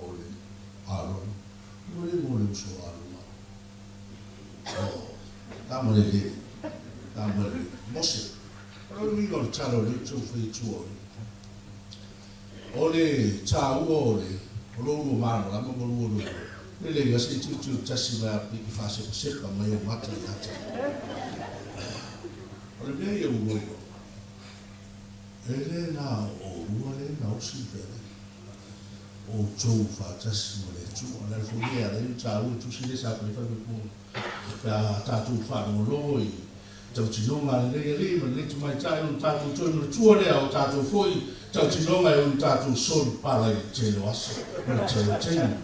O le Arona. Ua le ingoa o le uso a Arona. Oh, tama le le. Tama le le. Mose. O le uiga o le tala o le tou fai atua o le. O le tāua o le o lou lua malamalama ma lua lua lelei se i tilotilo tasi mai a piki faasepasepa mai ou mata ia te au. O le mea ia ua iloa, e le na o oulua lea na osi le feagaiga. O outou faatasi ma le Atua. O le ala foi lea e ala ai ona tāua le tusi lea sa fai fai mai po pe a tatou faalogologo i Tautinoga a lenei alii ma lenei tamaitai ona tatou toe manatua lea o tatou foi tautinoga e ono tatou soli pala i le tele o aso ma le tele o taimi.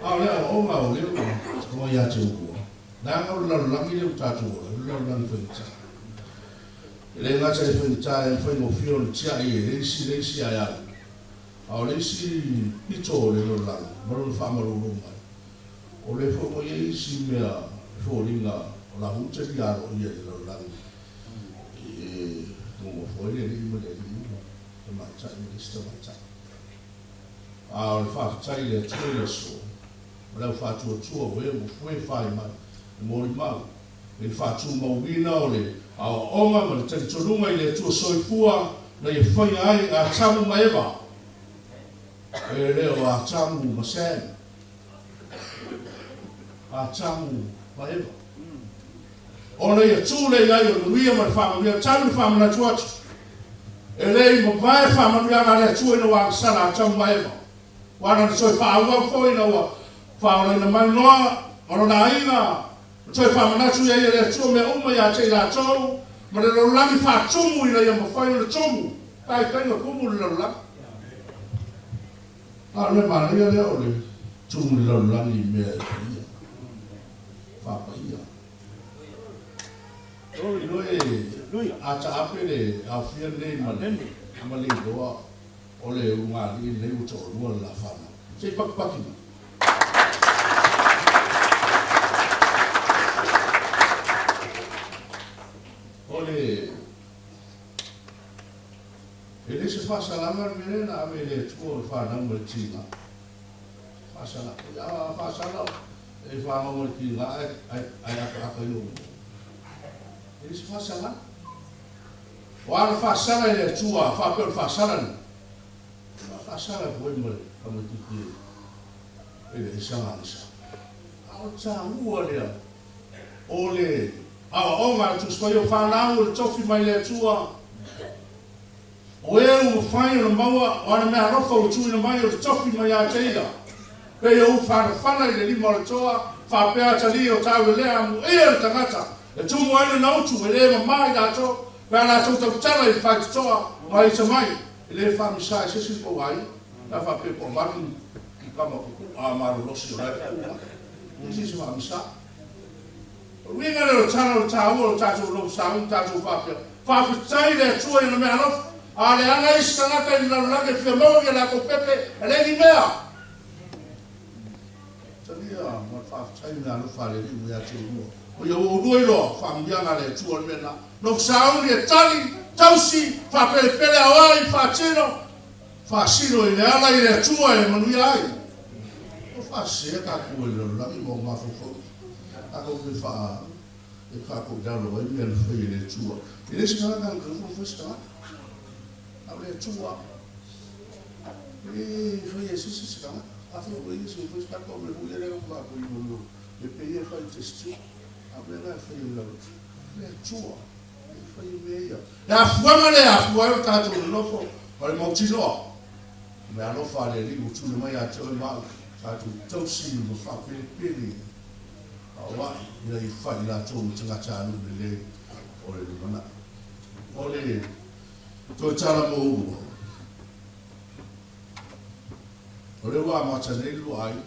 A o le aoaoga o lea ua taua ia te oulua, leaga o le lalolagi lea ua tatou ola ai, o le lalolagi faigata. E le gata i le faigata e faigofie ona tiai e le isi le isi ae alu, a o le isi pito o le lalolagi ma lona faamalulu mai, O lea foi ua i ai isi mea e foliga o la ua talia aloaia e le lalolagi e nonofo ai le alii ma le alii ma tamaitai ma le isi tamaitai. A o le faafetai i le Atua i le aso, o le au faatuatua o e ua foe fai mai e molimau i le faatumauina o le aoaoga ma le talitonuga i le Atua soifua na ia faia ai Atamu ma Eva, e le o Atamu ma Sam. Atamu ma Eva. Ona ia tu le iai o le manuia ma le faamanuia, talu le faamanatu atu. E le i mavae faamanuiaga a le Atua ina ua agasala Atamu ma Eva. Ua ana na toe faaauau foi ina ua faaolaina mai Noa ma lona aiga, ma toe faamanatu iai e le Atua mea uma ia te i latou, ma le lalolagi faatumu ina ia mafai ona tumu. Taitaiga tumu le lalolagi. A o le manaia lea o le tumu i le lalolagi i mea e paia, faapaia. Oi, a taape le aofia lenei ma le ma le iloa o le ulugalii lenei ua toalua le la fanau. Se i pakipaki mai. O le E le se faasalaga le mea lea na ave e le Atua o le fanau mai le tiga. Faasala. A faasala e fanau mai le tiga ae, ae, ae akaaka i lou E le se faasalaga. O a na faasala e le Atua, faapea o le faasala lena. Na faasala foi ma le tamaitiiti e le esa gagisa. A o le taua lea o le aoaoga a le Tusi Paia o fanau o le tofi mai le Atua, o e ua mafai ona maua o ana meaalofa ua tuuina mai o le tofi mai ia te ia. Pei o ufanafana i le lima o le toa, faapea atalii o taulelea amuia le tagata e tumu ai lona utu, e le mamā i latou, pe a latou tautala i le faitotoa ma ita mai, e le faamisa e se isi le tou aiga, pe a faapea po o malu ni tama pupuʻu a malolosi o la e pupuʻu mai, e se isi faamisa. O le uiga lea o le tala o le taua o le tatou nofo sauni tatou faapea, Faafetai i le Atua i ana mea alofa, a leaga isi tagata i le lalolagi e fia maua i a latou pepe, e leai ni mea. Talia ma le faafetai mea alofa a le Alii ua ia te oulua. O ia ua oulua iloa, faamanuiaga a le Atua le mea lena. Nofo sauni e tali, tausi, faapelepele aoai, faatino, faasino i le ala i le Atua e manuia ai. Ua faasea tatou e le lalolagi ma o mafaufauga. Tatou te faa e faakoilalo ai mea na fai e le Atua. E le se tagata na toe fai se tagata. A o le Atua e fai e se se tagata. A fai o ia se fai se tagata o mea foi ia lea na faapea i le pe ia fai test tube. A o mea na e fai e le le Atua e fai e mea ia. Le afuaga lea e afua ai o tatou nonofo ma le mautinoa. O mea alofa a le Alii ua tuli mai ia te oe ma au, tatou tausi ma faapelepele aoai ina ia fai i latou ma tagata alu lelei o le lumanai. O le toe tala mo ulua, o lea ua amata nei le lua aiga,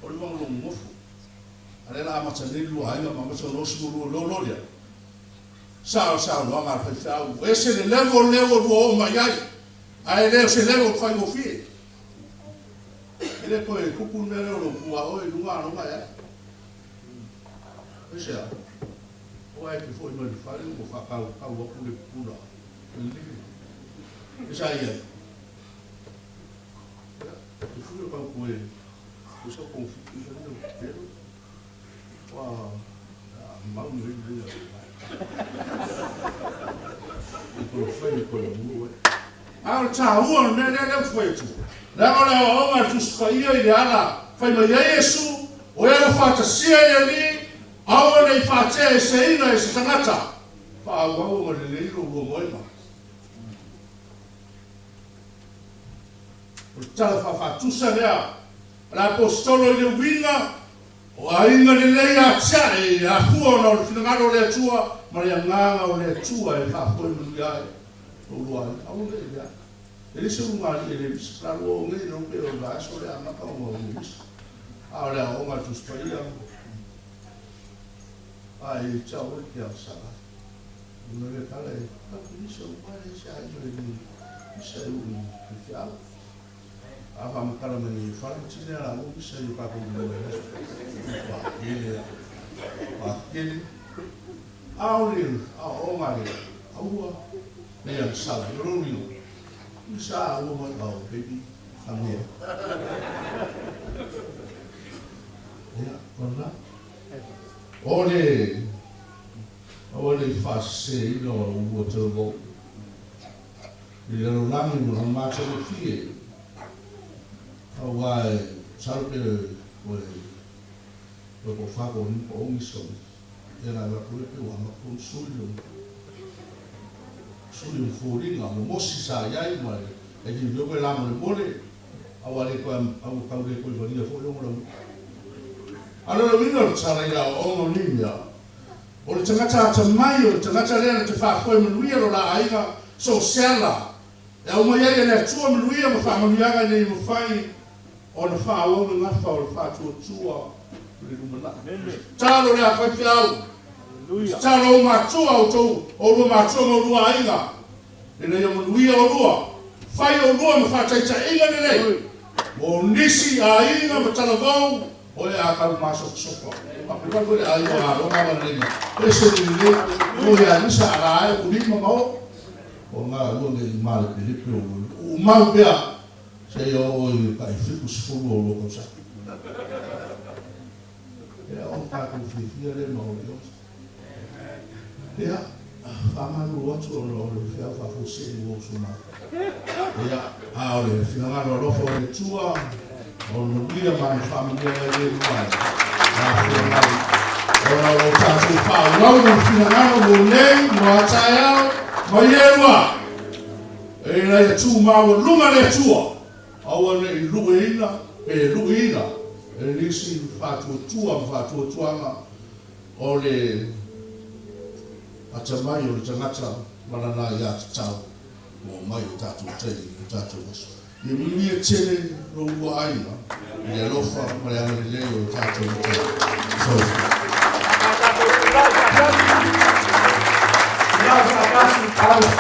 o le uaga logogofo, a lea la amata nei le lua aiga ma amata ona osi mo lua lolo lea. Sao le saunoaga a le faifeau, ua ese le level lea ua lua oo mai ai, ae le o se level faigofie. E le toe tupu le mea lea o lou puaoe i luga a loga e ai. Aisea? Aua e te foi mai le fale ua faatautau atu le pupula i le lima. E sa i ai. Ia, e fui o tau toe, toe sau togafiti i le pelo. Ua mau nei mea i kono fai i kono mulu e. A o le taua o le mea lea lea ua fai atu, leaga o le aoaoga a le Tusi Paia i le ala fai mai ai Iesu, o e ua faatasia i le Alii, aua ne i faatea eseina e se tagata, faaauau ma lelei lo lua moega. O le tala faafaatusa lea a le Aposetolo i le uiga O aiga lelei atiae e afua ona o le finagalo o le Atua ma le agaga o le Atua e faafoe manuia ai lo oulua aiga. Aua ne i lea. E le se ulugalii e le misa. La lua o nei lo pe o le vaiaso le amata ona o le misa. A o le aoaoga a le Tusi Paia, a e tau e ke agasala. Una le tala e, ka misa uma le se aiga e le misa e ui i feau. A faamatala mai nei e fale ma tine ala ua misa i o tatou lima i aso pakele a pakele a o le aoaoga a le aua le agasala i o lou lima misa a ua mai oh baby come here ia ona o le aua le faaseseina o ua talavou I le lalolagi ma lona matagofie, aua e masalo pe ua po o fa po o lima po o umi soli, ia na avatu ai pe ua amata ona sui lona sui o foliga momosi sa i ai ma e liulio koe la molemole, aua le toe aua tau le toe valia foi lona lau A o le uiga o le tala i le aoaoga o nei mea, O le tagata atamai, o le tagata lea na te faafoe manuia lo la aiga, so o se ala e aumai ai e le Atua manuia ma faamanuiaga ina ia mafai ona faaauau le gafa o le faatuatua i le lumanai. Tatalo le afaifeau, tatalo ou matua, outou, oulua matua ma oulua aiga, ina ia manuia oulua, fai oulua ma faataitaiga lelei mo nisi aiga ma talavou O le a tau masofasofa. Faapea foi le aiga o Arona ma lenei mea. Ese le lelei, o ia Lisa a la ae o lima ma o. O nga ua nei i malepelepe o ua uu mau pea seia oo i tai 70 o lua tausaga. Ia o tatou fiafia lea ma olioli. Ia, faamalulu atu ona o le feau faafuasei ua usu mai. Ia, a o le finagalo alofa o le Atua, o le manuia ma ana faamanuiaga e le lua ai, afua mai ona o lo tatou faaauau ma le finagalo mo nei, mo a taeao, ma i e lua. Ina ia tumaualuga le Atua, aua ne i lueina. Pe luiina e nisi faatuatua ma faatuatuaga o le atamai o le tagata ma lana aiatatau ua aumai i o tatou taimi ma o tatou aso. Ia manuia tele lo oulua aiga i le alofa ma le agalelei o lo tatou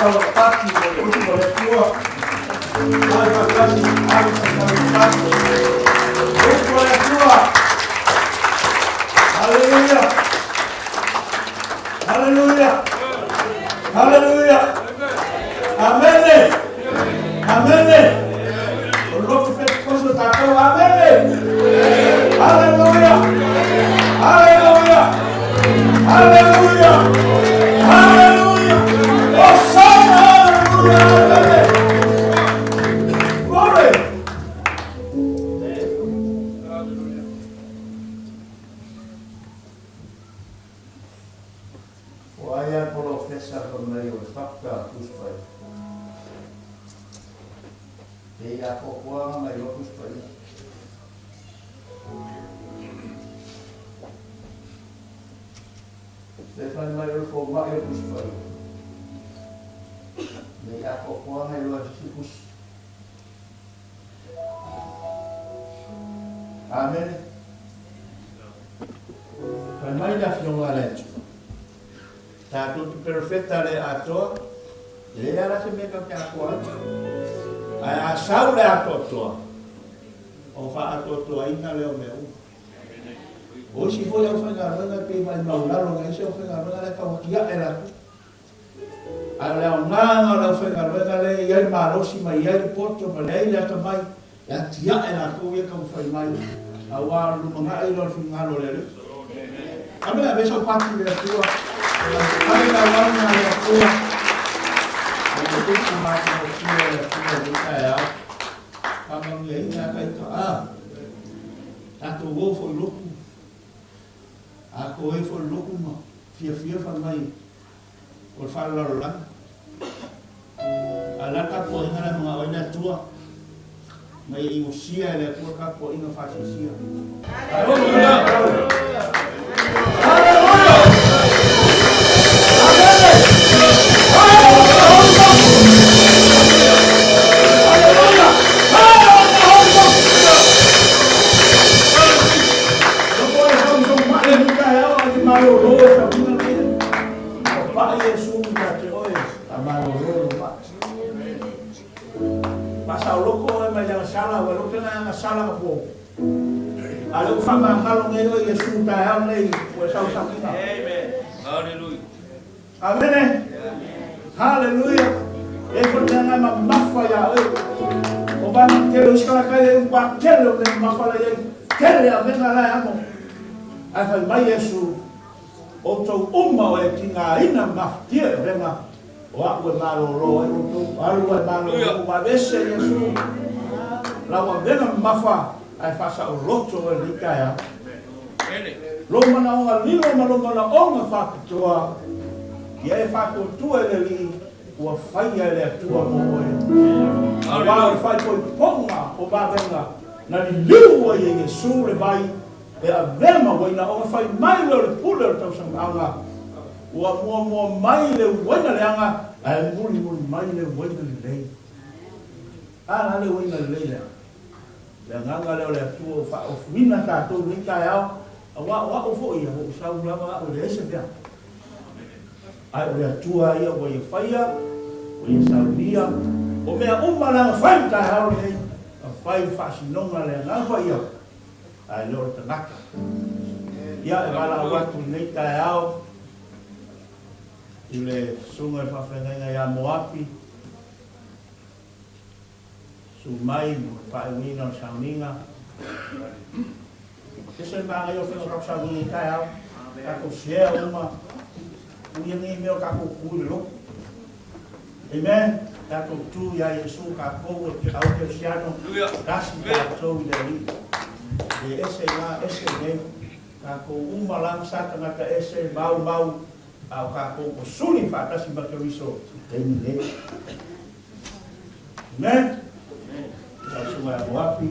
Matai. Soifua. Hallelujah! Hallelujah! Amene! Amene! O le loto Pentekoste o tatou. Amene! Hallelujah! Hallelujah! Hallelujah! Hallelujah! Hosanna! Hallelujah! Amene! Glory! O ai a polofesa fai mai o le fakta a Tusi Paia. E i akoakoaga mai loa Tusi Paia. Pe fai mai o le fomai o Tusi Paia. Ne i akoakoaga i loa se tusi. Amene. Fai mai le Afioga a le Atua, Tatou te perofeta le atoa, e leai lava la se mea tatou te atoa ai. Ae a sau le atoatoa, ona faaatoatoaina lea o mea uma. O isi foi aufaigaluega e pei maimau lalo na isi aufaigaluega la e tau atiae latou. Ae o le aogaga o le aufaigaluega lea e i ai le malosi ma i ai le poto ma leai le atamai e atiae latou ia taumafai mai aua o le lumanai lea o le finagalo o le Alii. Ame ave sau pati i le Atua. Ave lauauna a le Atua. O le upu matagofie a le Atua i lenei taeao. Faamanuiaina a taita a. Tatou o foi lotu. A toe foi lotu ma fiafia fai mai o le faalelalolagi. A o le a le tapuaiga lea e manao ai le Atua? Ma ia inosia e le Atua le tapuaiga faasiasia. Ua pai Iesu ia te oe, a malolo lou mai. Faasaoloko oe mai le agasala, ua iloa pe na e agasala ka po. A o lea ua faamagalo nei oe Iesu taeao nei, ua e sausagiga. Amene. Haleluia. E foi le mea na e mamafa ia oe. O vaega tele o isi tagata e matua tele o mea mamafa la i ai. Tele avega la e amo. Ae fai mai Iesu, Outou uma o e tigaina mafatia e avega o a'u e malolo ai outou, alu ae malolo ua aveese Iesu lau avega mamafa ae faasaoloto oe lenei taeao. Lou manaoga lilo ma lou manaoga faapitoa ia e faatuatua i le Alii ua faia e le Atua mo oe. Aua o le faaipoipoga o vavega na liliu ai e Iesu le vai E avea ma uaina ona fai mai lea o le pule o le tausaga ua muamua mai le uaina leaga ae mulimuli mai le uaina lelei. A la le uaina lelei lea? Le agaga lea o le Atua ua faaofuina tatou i lenei taeao, aua o a'u foi ia, ua ou sau lava a'u e leai se mea. Ae o le Atua ia ua ia faia, ua ia saunia, o mea uma la na fai i le taeao lenei, na fai i le faasinoga a le Agaga Paia. Ae le o le tagata. Ia, e valaau atu i lenei taeao i le susuga i le faafeagaiga ia Moapi, susu mai mo le faaiuina o le sauniga. Ese le manaia o le faiga o tatou sauniga i taeao, tatou share uma, uia nei mea o tatou tu i le lotu. Amen. Tatou tu ia Iesu tatou e te au kerisiano, tasi tatou i le Alii. Le ese i na, ese i nei. Tatou uma la sa tagata ese, mau mau, a o tatou ua suli faatasi ma Keriso i taimi nei. Amen. Lau susuga ia Moapi.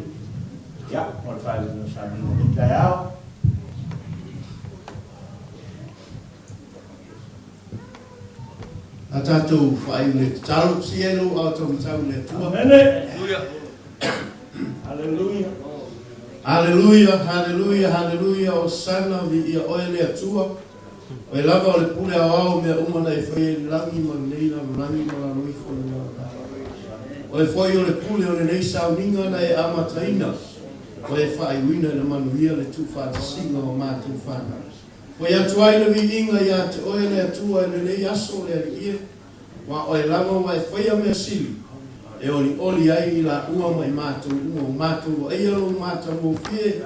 Ia, mo le faaiuina o sauniga o lenei taeao. A tatou faaiu le tatalo, sii ai lou aao taumatau i le Atua. Amene. Haleluia. Haleluia, haleluia, haleluia, Hosana, viia oe le Atua. Oe lava o le pule aoao o mea uma na e faia i le lagi ma lenei lalolagi ma lalo ifo o le lalolagi. Oe foi o le pule o lenei sauniga na e amataina, oe e faaiuina i le manuia le tuufaatasiga o matou fanau. Foi atu ai le viiga ia te oe le Atua i lenei aso le Alii e, aua oe lava ua e faia mea sili e olioli ai i laua ma i matou uma. Ua matou vaaia lou matagofie,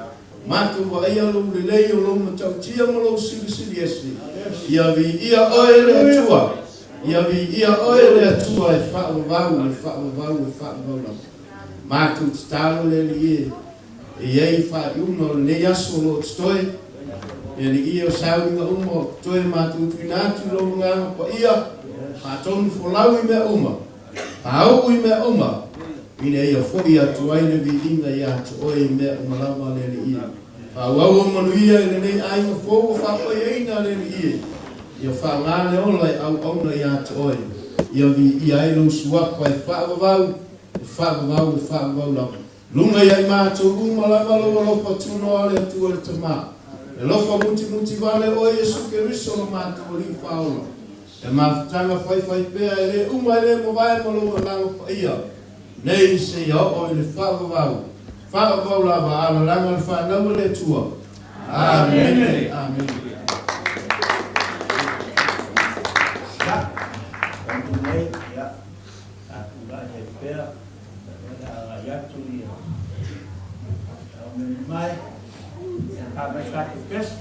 matou vaaia lou lelei o lou matautia ma lou silisili ese. Ia viia oe le Atua, ia viia oe le Atua e faavavau, e faavavau, e faavavau lava. Matou tatalo le Alii e, E i ai faaiuga o lenei aso o lo o totoe, le Alii o sauniga uma o totoe matou tuuina atu i lou Agaga Paia, faatonu folau i mea uma, faauu i mea uma, ina ia foi atu ai le viiga ia te oe i mea uma lava, le Alii. Faaauau ou manuia i lenei aiga fou ua faapaiaina, le Alii, ia faaaoga le ola e auauna ia te oe, ia viia ai lou suafa e faavavau, e faavavau, e faavavau lava. Luga ia i matou uma lava lou alofa tunoa le Atua le Tama. E alofa mutimuti vale oe Iesu Keriso lo matou Alii Faaola. E mafutaga faifai pea e le uma e le mavae ma lou Agaga Paia nei seia oo i le faavavau, faavavau lava alalaga le fanau a le Atua. Amene. Amene. Ia, tatou nei, ia, tatou tulai ai pea. Lea o le a agai atu ia Taumeni mai, ia ka mai tatou pese.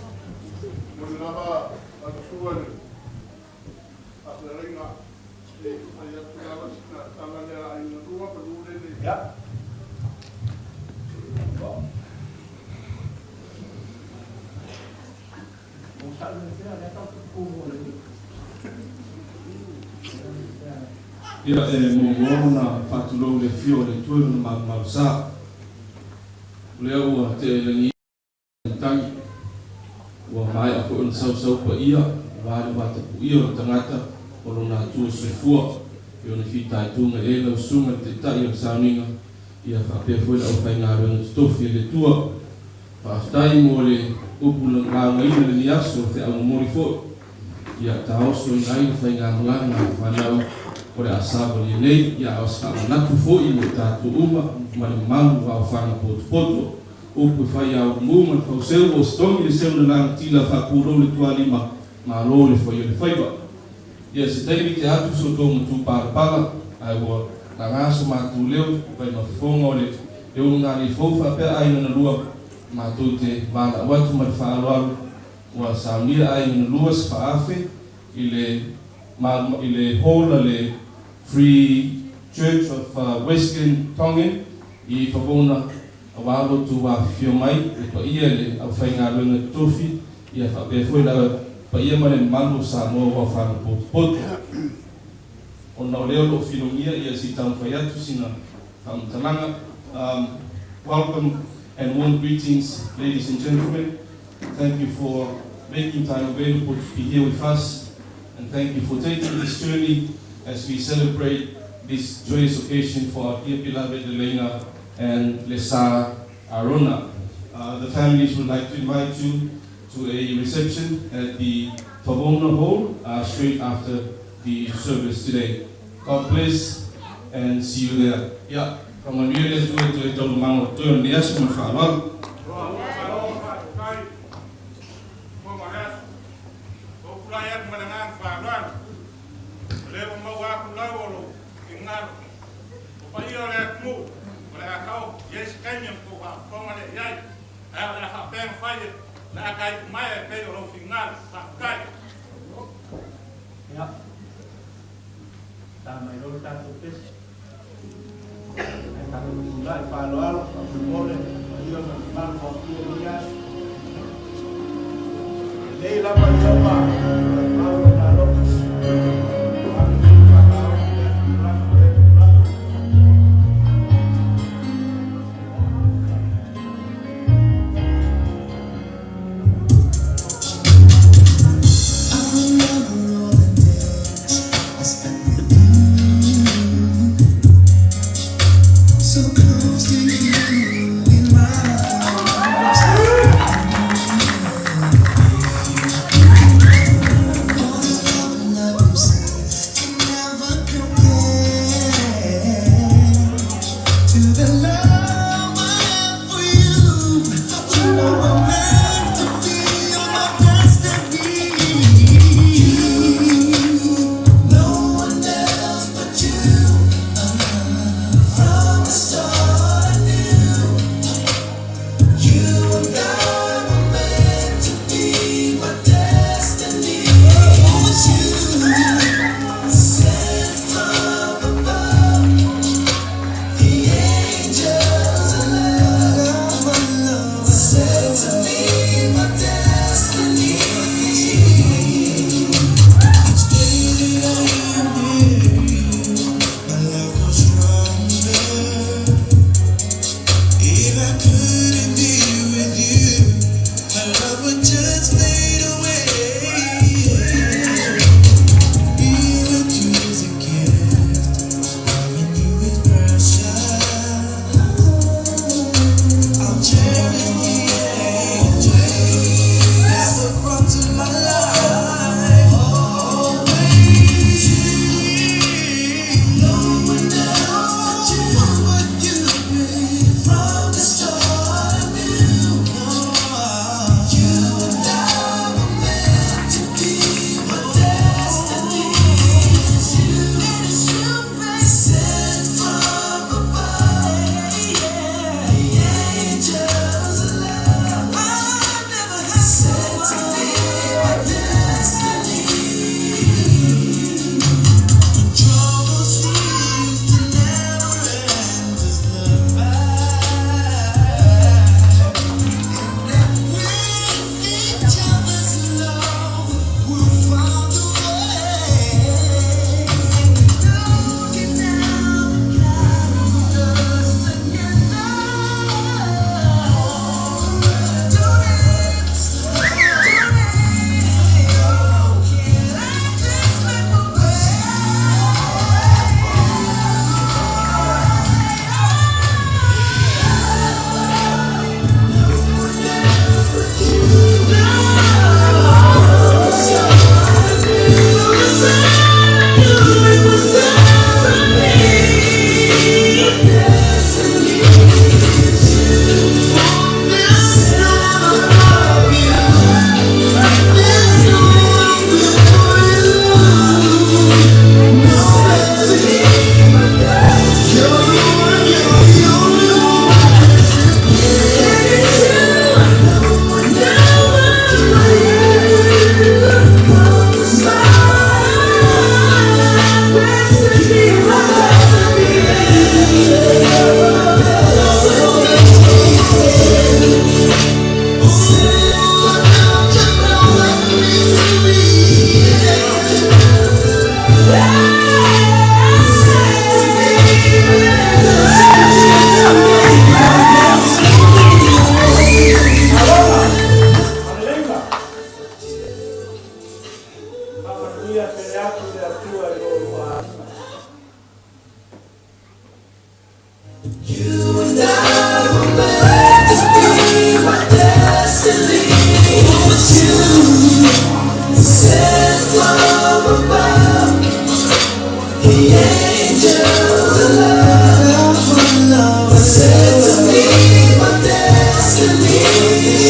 Momoli lava lau sua i le faafeagaiga se i fai atu lava sina tala lea a aiga lua manu lele. Ia. Ia, e muamua ona faatulou i le afio o le Atua i Lona malumalu sa. O lea ua tea i lagi le matagi, ua maea foi ona sausau paia aua le vatapuia o le tagata o lona Atua soifua, i ona fitaituga i ai lau Susuga i le Taitai o le Sauniga, ia faapea foi le aufaigaluega totofi a le Atua. Faafetai mo le upu laugaina i lenei aso, o feau momoli foi ia taosoina ai le faigamalaga a fanau o le a savalia nei, ia a o se faamanatu foi mo i tatou uma ma le mamalu o aofaga potopoto. Upu e fai a ulumu ma le fauseu o se togi le seu na lagatila faapulou le tualima, malo le fai o le faiva. Ia se taimi tea atu so outou matu palapala, ae ua laga so matou leo vai ma fofoga o le le ulugalii fou faapea aiga na lua, matou te valaau atu ma le faaaloalo ua saunia aiga na lua se faaafe i le i le hall a le Free Church of Western Tongan i Favona aua lo outou afifio mai le paia i le aufaigaluega totofi ia faapea foi le paia ma le mamalu o Samoa ua aofaga potopoto. Ona o lea o lo o filogia ia se i taumafai atu sina faamatalaga. Welcome and warm greetings ladies and gentlemen. Thank you for making time available to be here with us and thank you for taking this journey as we celebrate this joyous occasion for our dear beloved Lelena and Lesa Arona. The families would like to invite you to a reception at the Favona Hall straight after the service today. God bless and see you there. Ia, faamanuia le Atua i toe taualumaga o totoe o lenei aso ma le faaaloalo. Malo faafetai mo ma le aso. Ua ou tulai atu ma le agaga faaaloalo, o lea ua maua atu lau o lou finagalo. O paia o le atunuu, o le a taoto i ai se taimi ona outou faafofoga lea i ai, ae o le a faapea ona fai o le a ta iu maea e pei o lou finagalo. Faafetai. Ia, ta mai loa le tatou pese. Ae tatou tulai faaaloalo, faamolemole, paia ma le mamalu o Atua i lenei aso. Lenei lava ia ua mau lona alofa. Faafetai faataoto lea tupulaga ma lea tupulaga.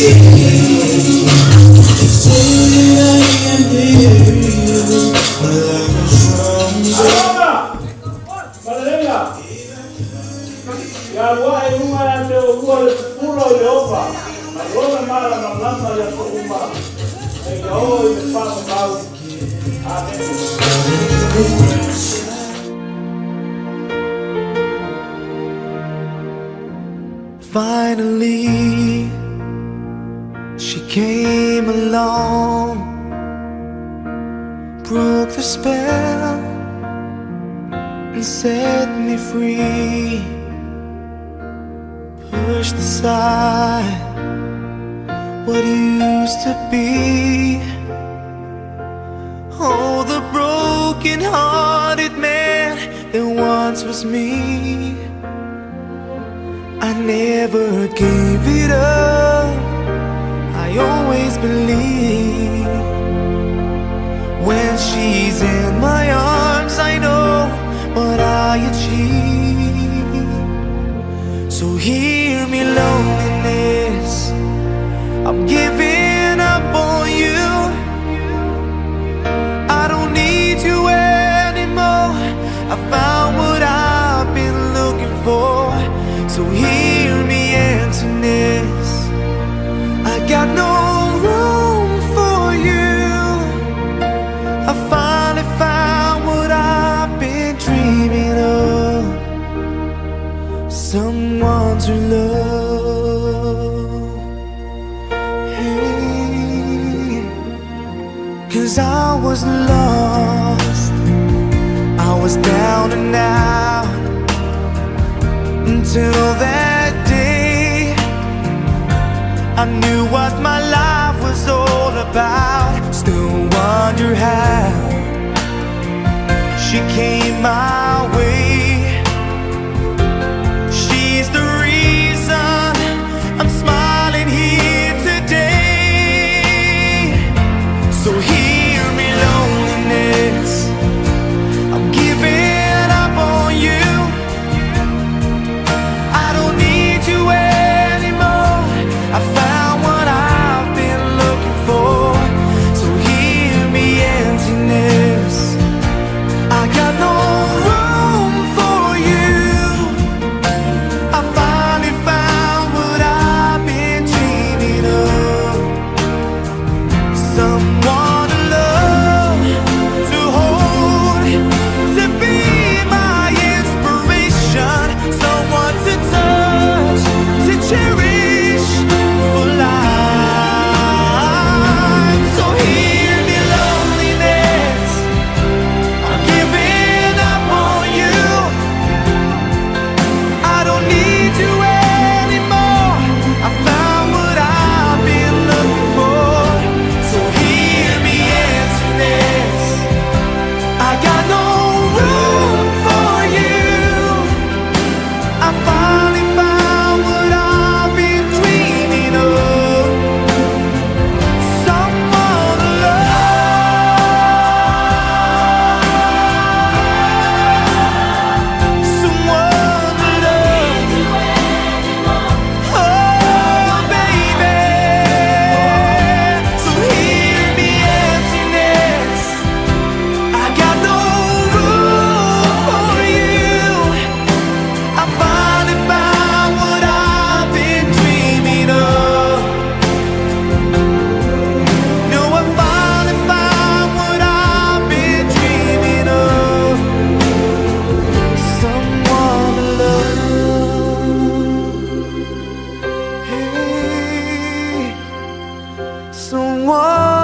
They say that I am near you, but like a strong Malelega. Ia lua e lunga ia te o lua le pupula o Ieova, ma lona malamalama i aso uma, seia oo i le faamamau. Amene. Finally, she came along, broke the spell, and set me free. Pushed aside what used to be. Oh, the broken hearted man that once was me. I never gave it up. I always believe when she's in my arms, I know what I achieve. So hear me, loneliness. I'm giving up on you. I don't need you anymore. I found what I've been looking for. So hear me, emptiness. I got no room for you. I finally found what I've been dreaming of. Someone to love. Hey. Cause I was lost. I was down and out until that day. I knew what my life was all about. Still wonder how she came my way. She's the reason I'm smiling here today. So hear me, loneliness. I'm giving up on you. I don't need you anymore. I found what I've been looking for. So hear me, emptiness. I got no room for you. I finally found what I've been dreaming of. Someone to love, to hold, to be my inspiration. Someone to touch, to cherish for life. So hear me, loneliness. I'm giving up on you. I don't need you anymore. I found what I've been looking for. So hear me, emptiness. I got no room for you. I finally found what I've been dreaming of. Someone to love. Someone to love. Oh, baby. So hear me, emptiness. I got no room for you. I finally found what I've been dreaming of. No, I finally found what I've been dreaming of. Someone to love. Hey, someone.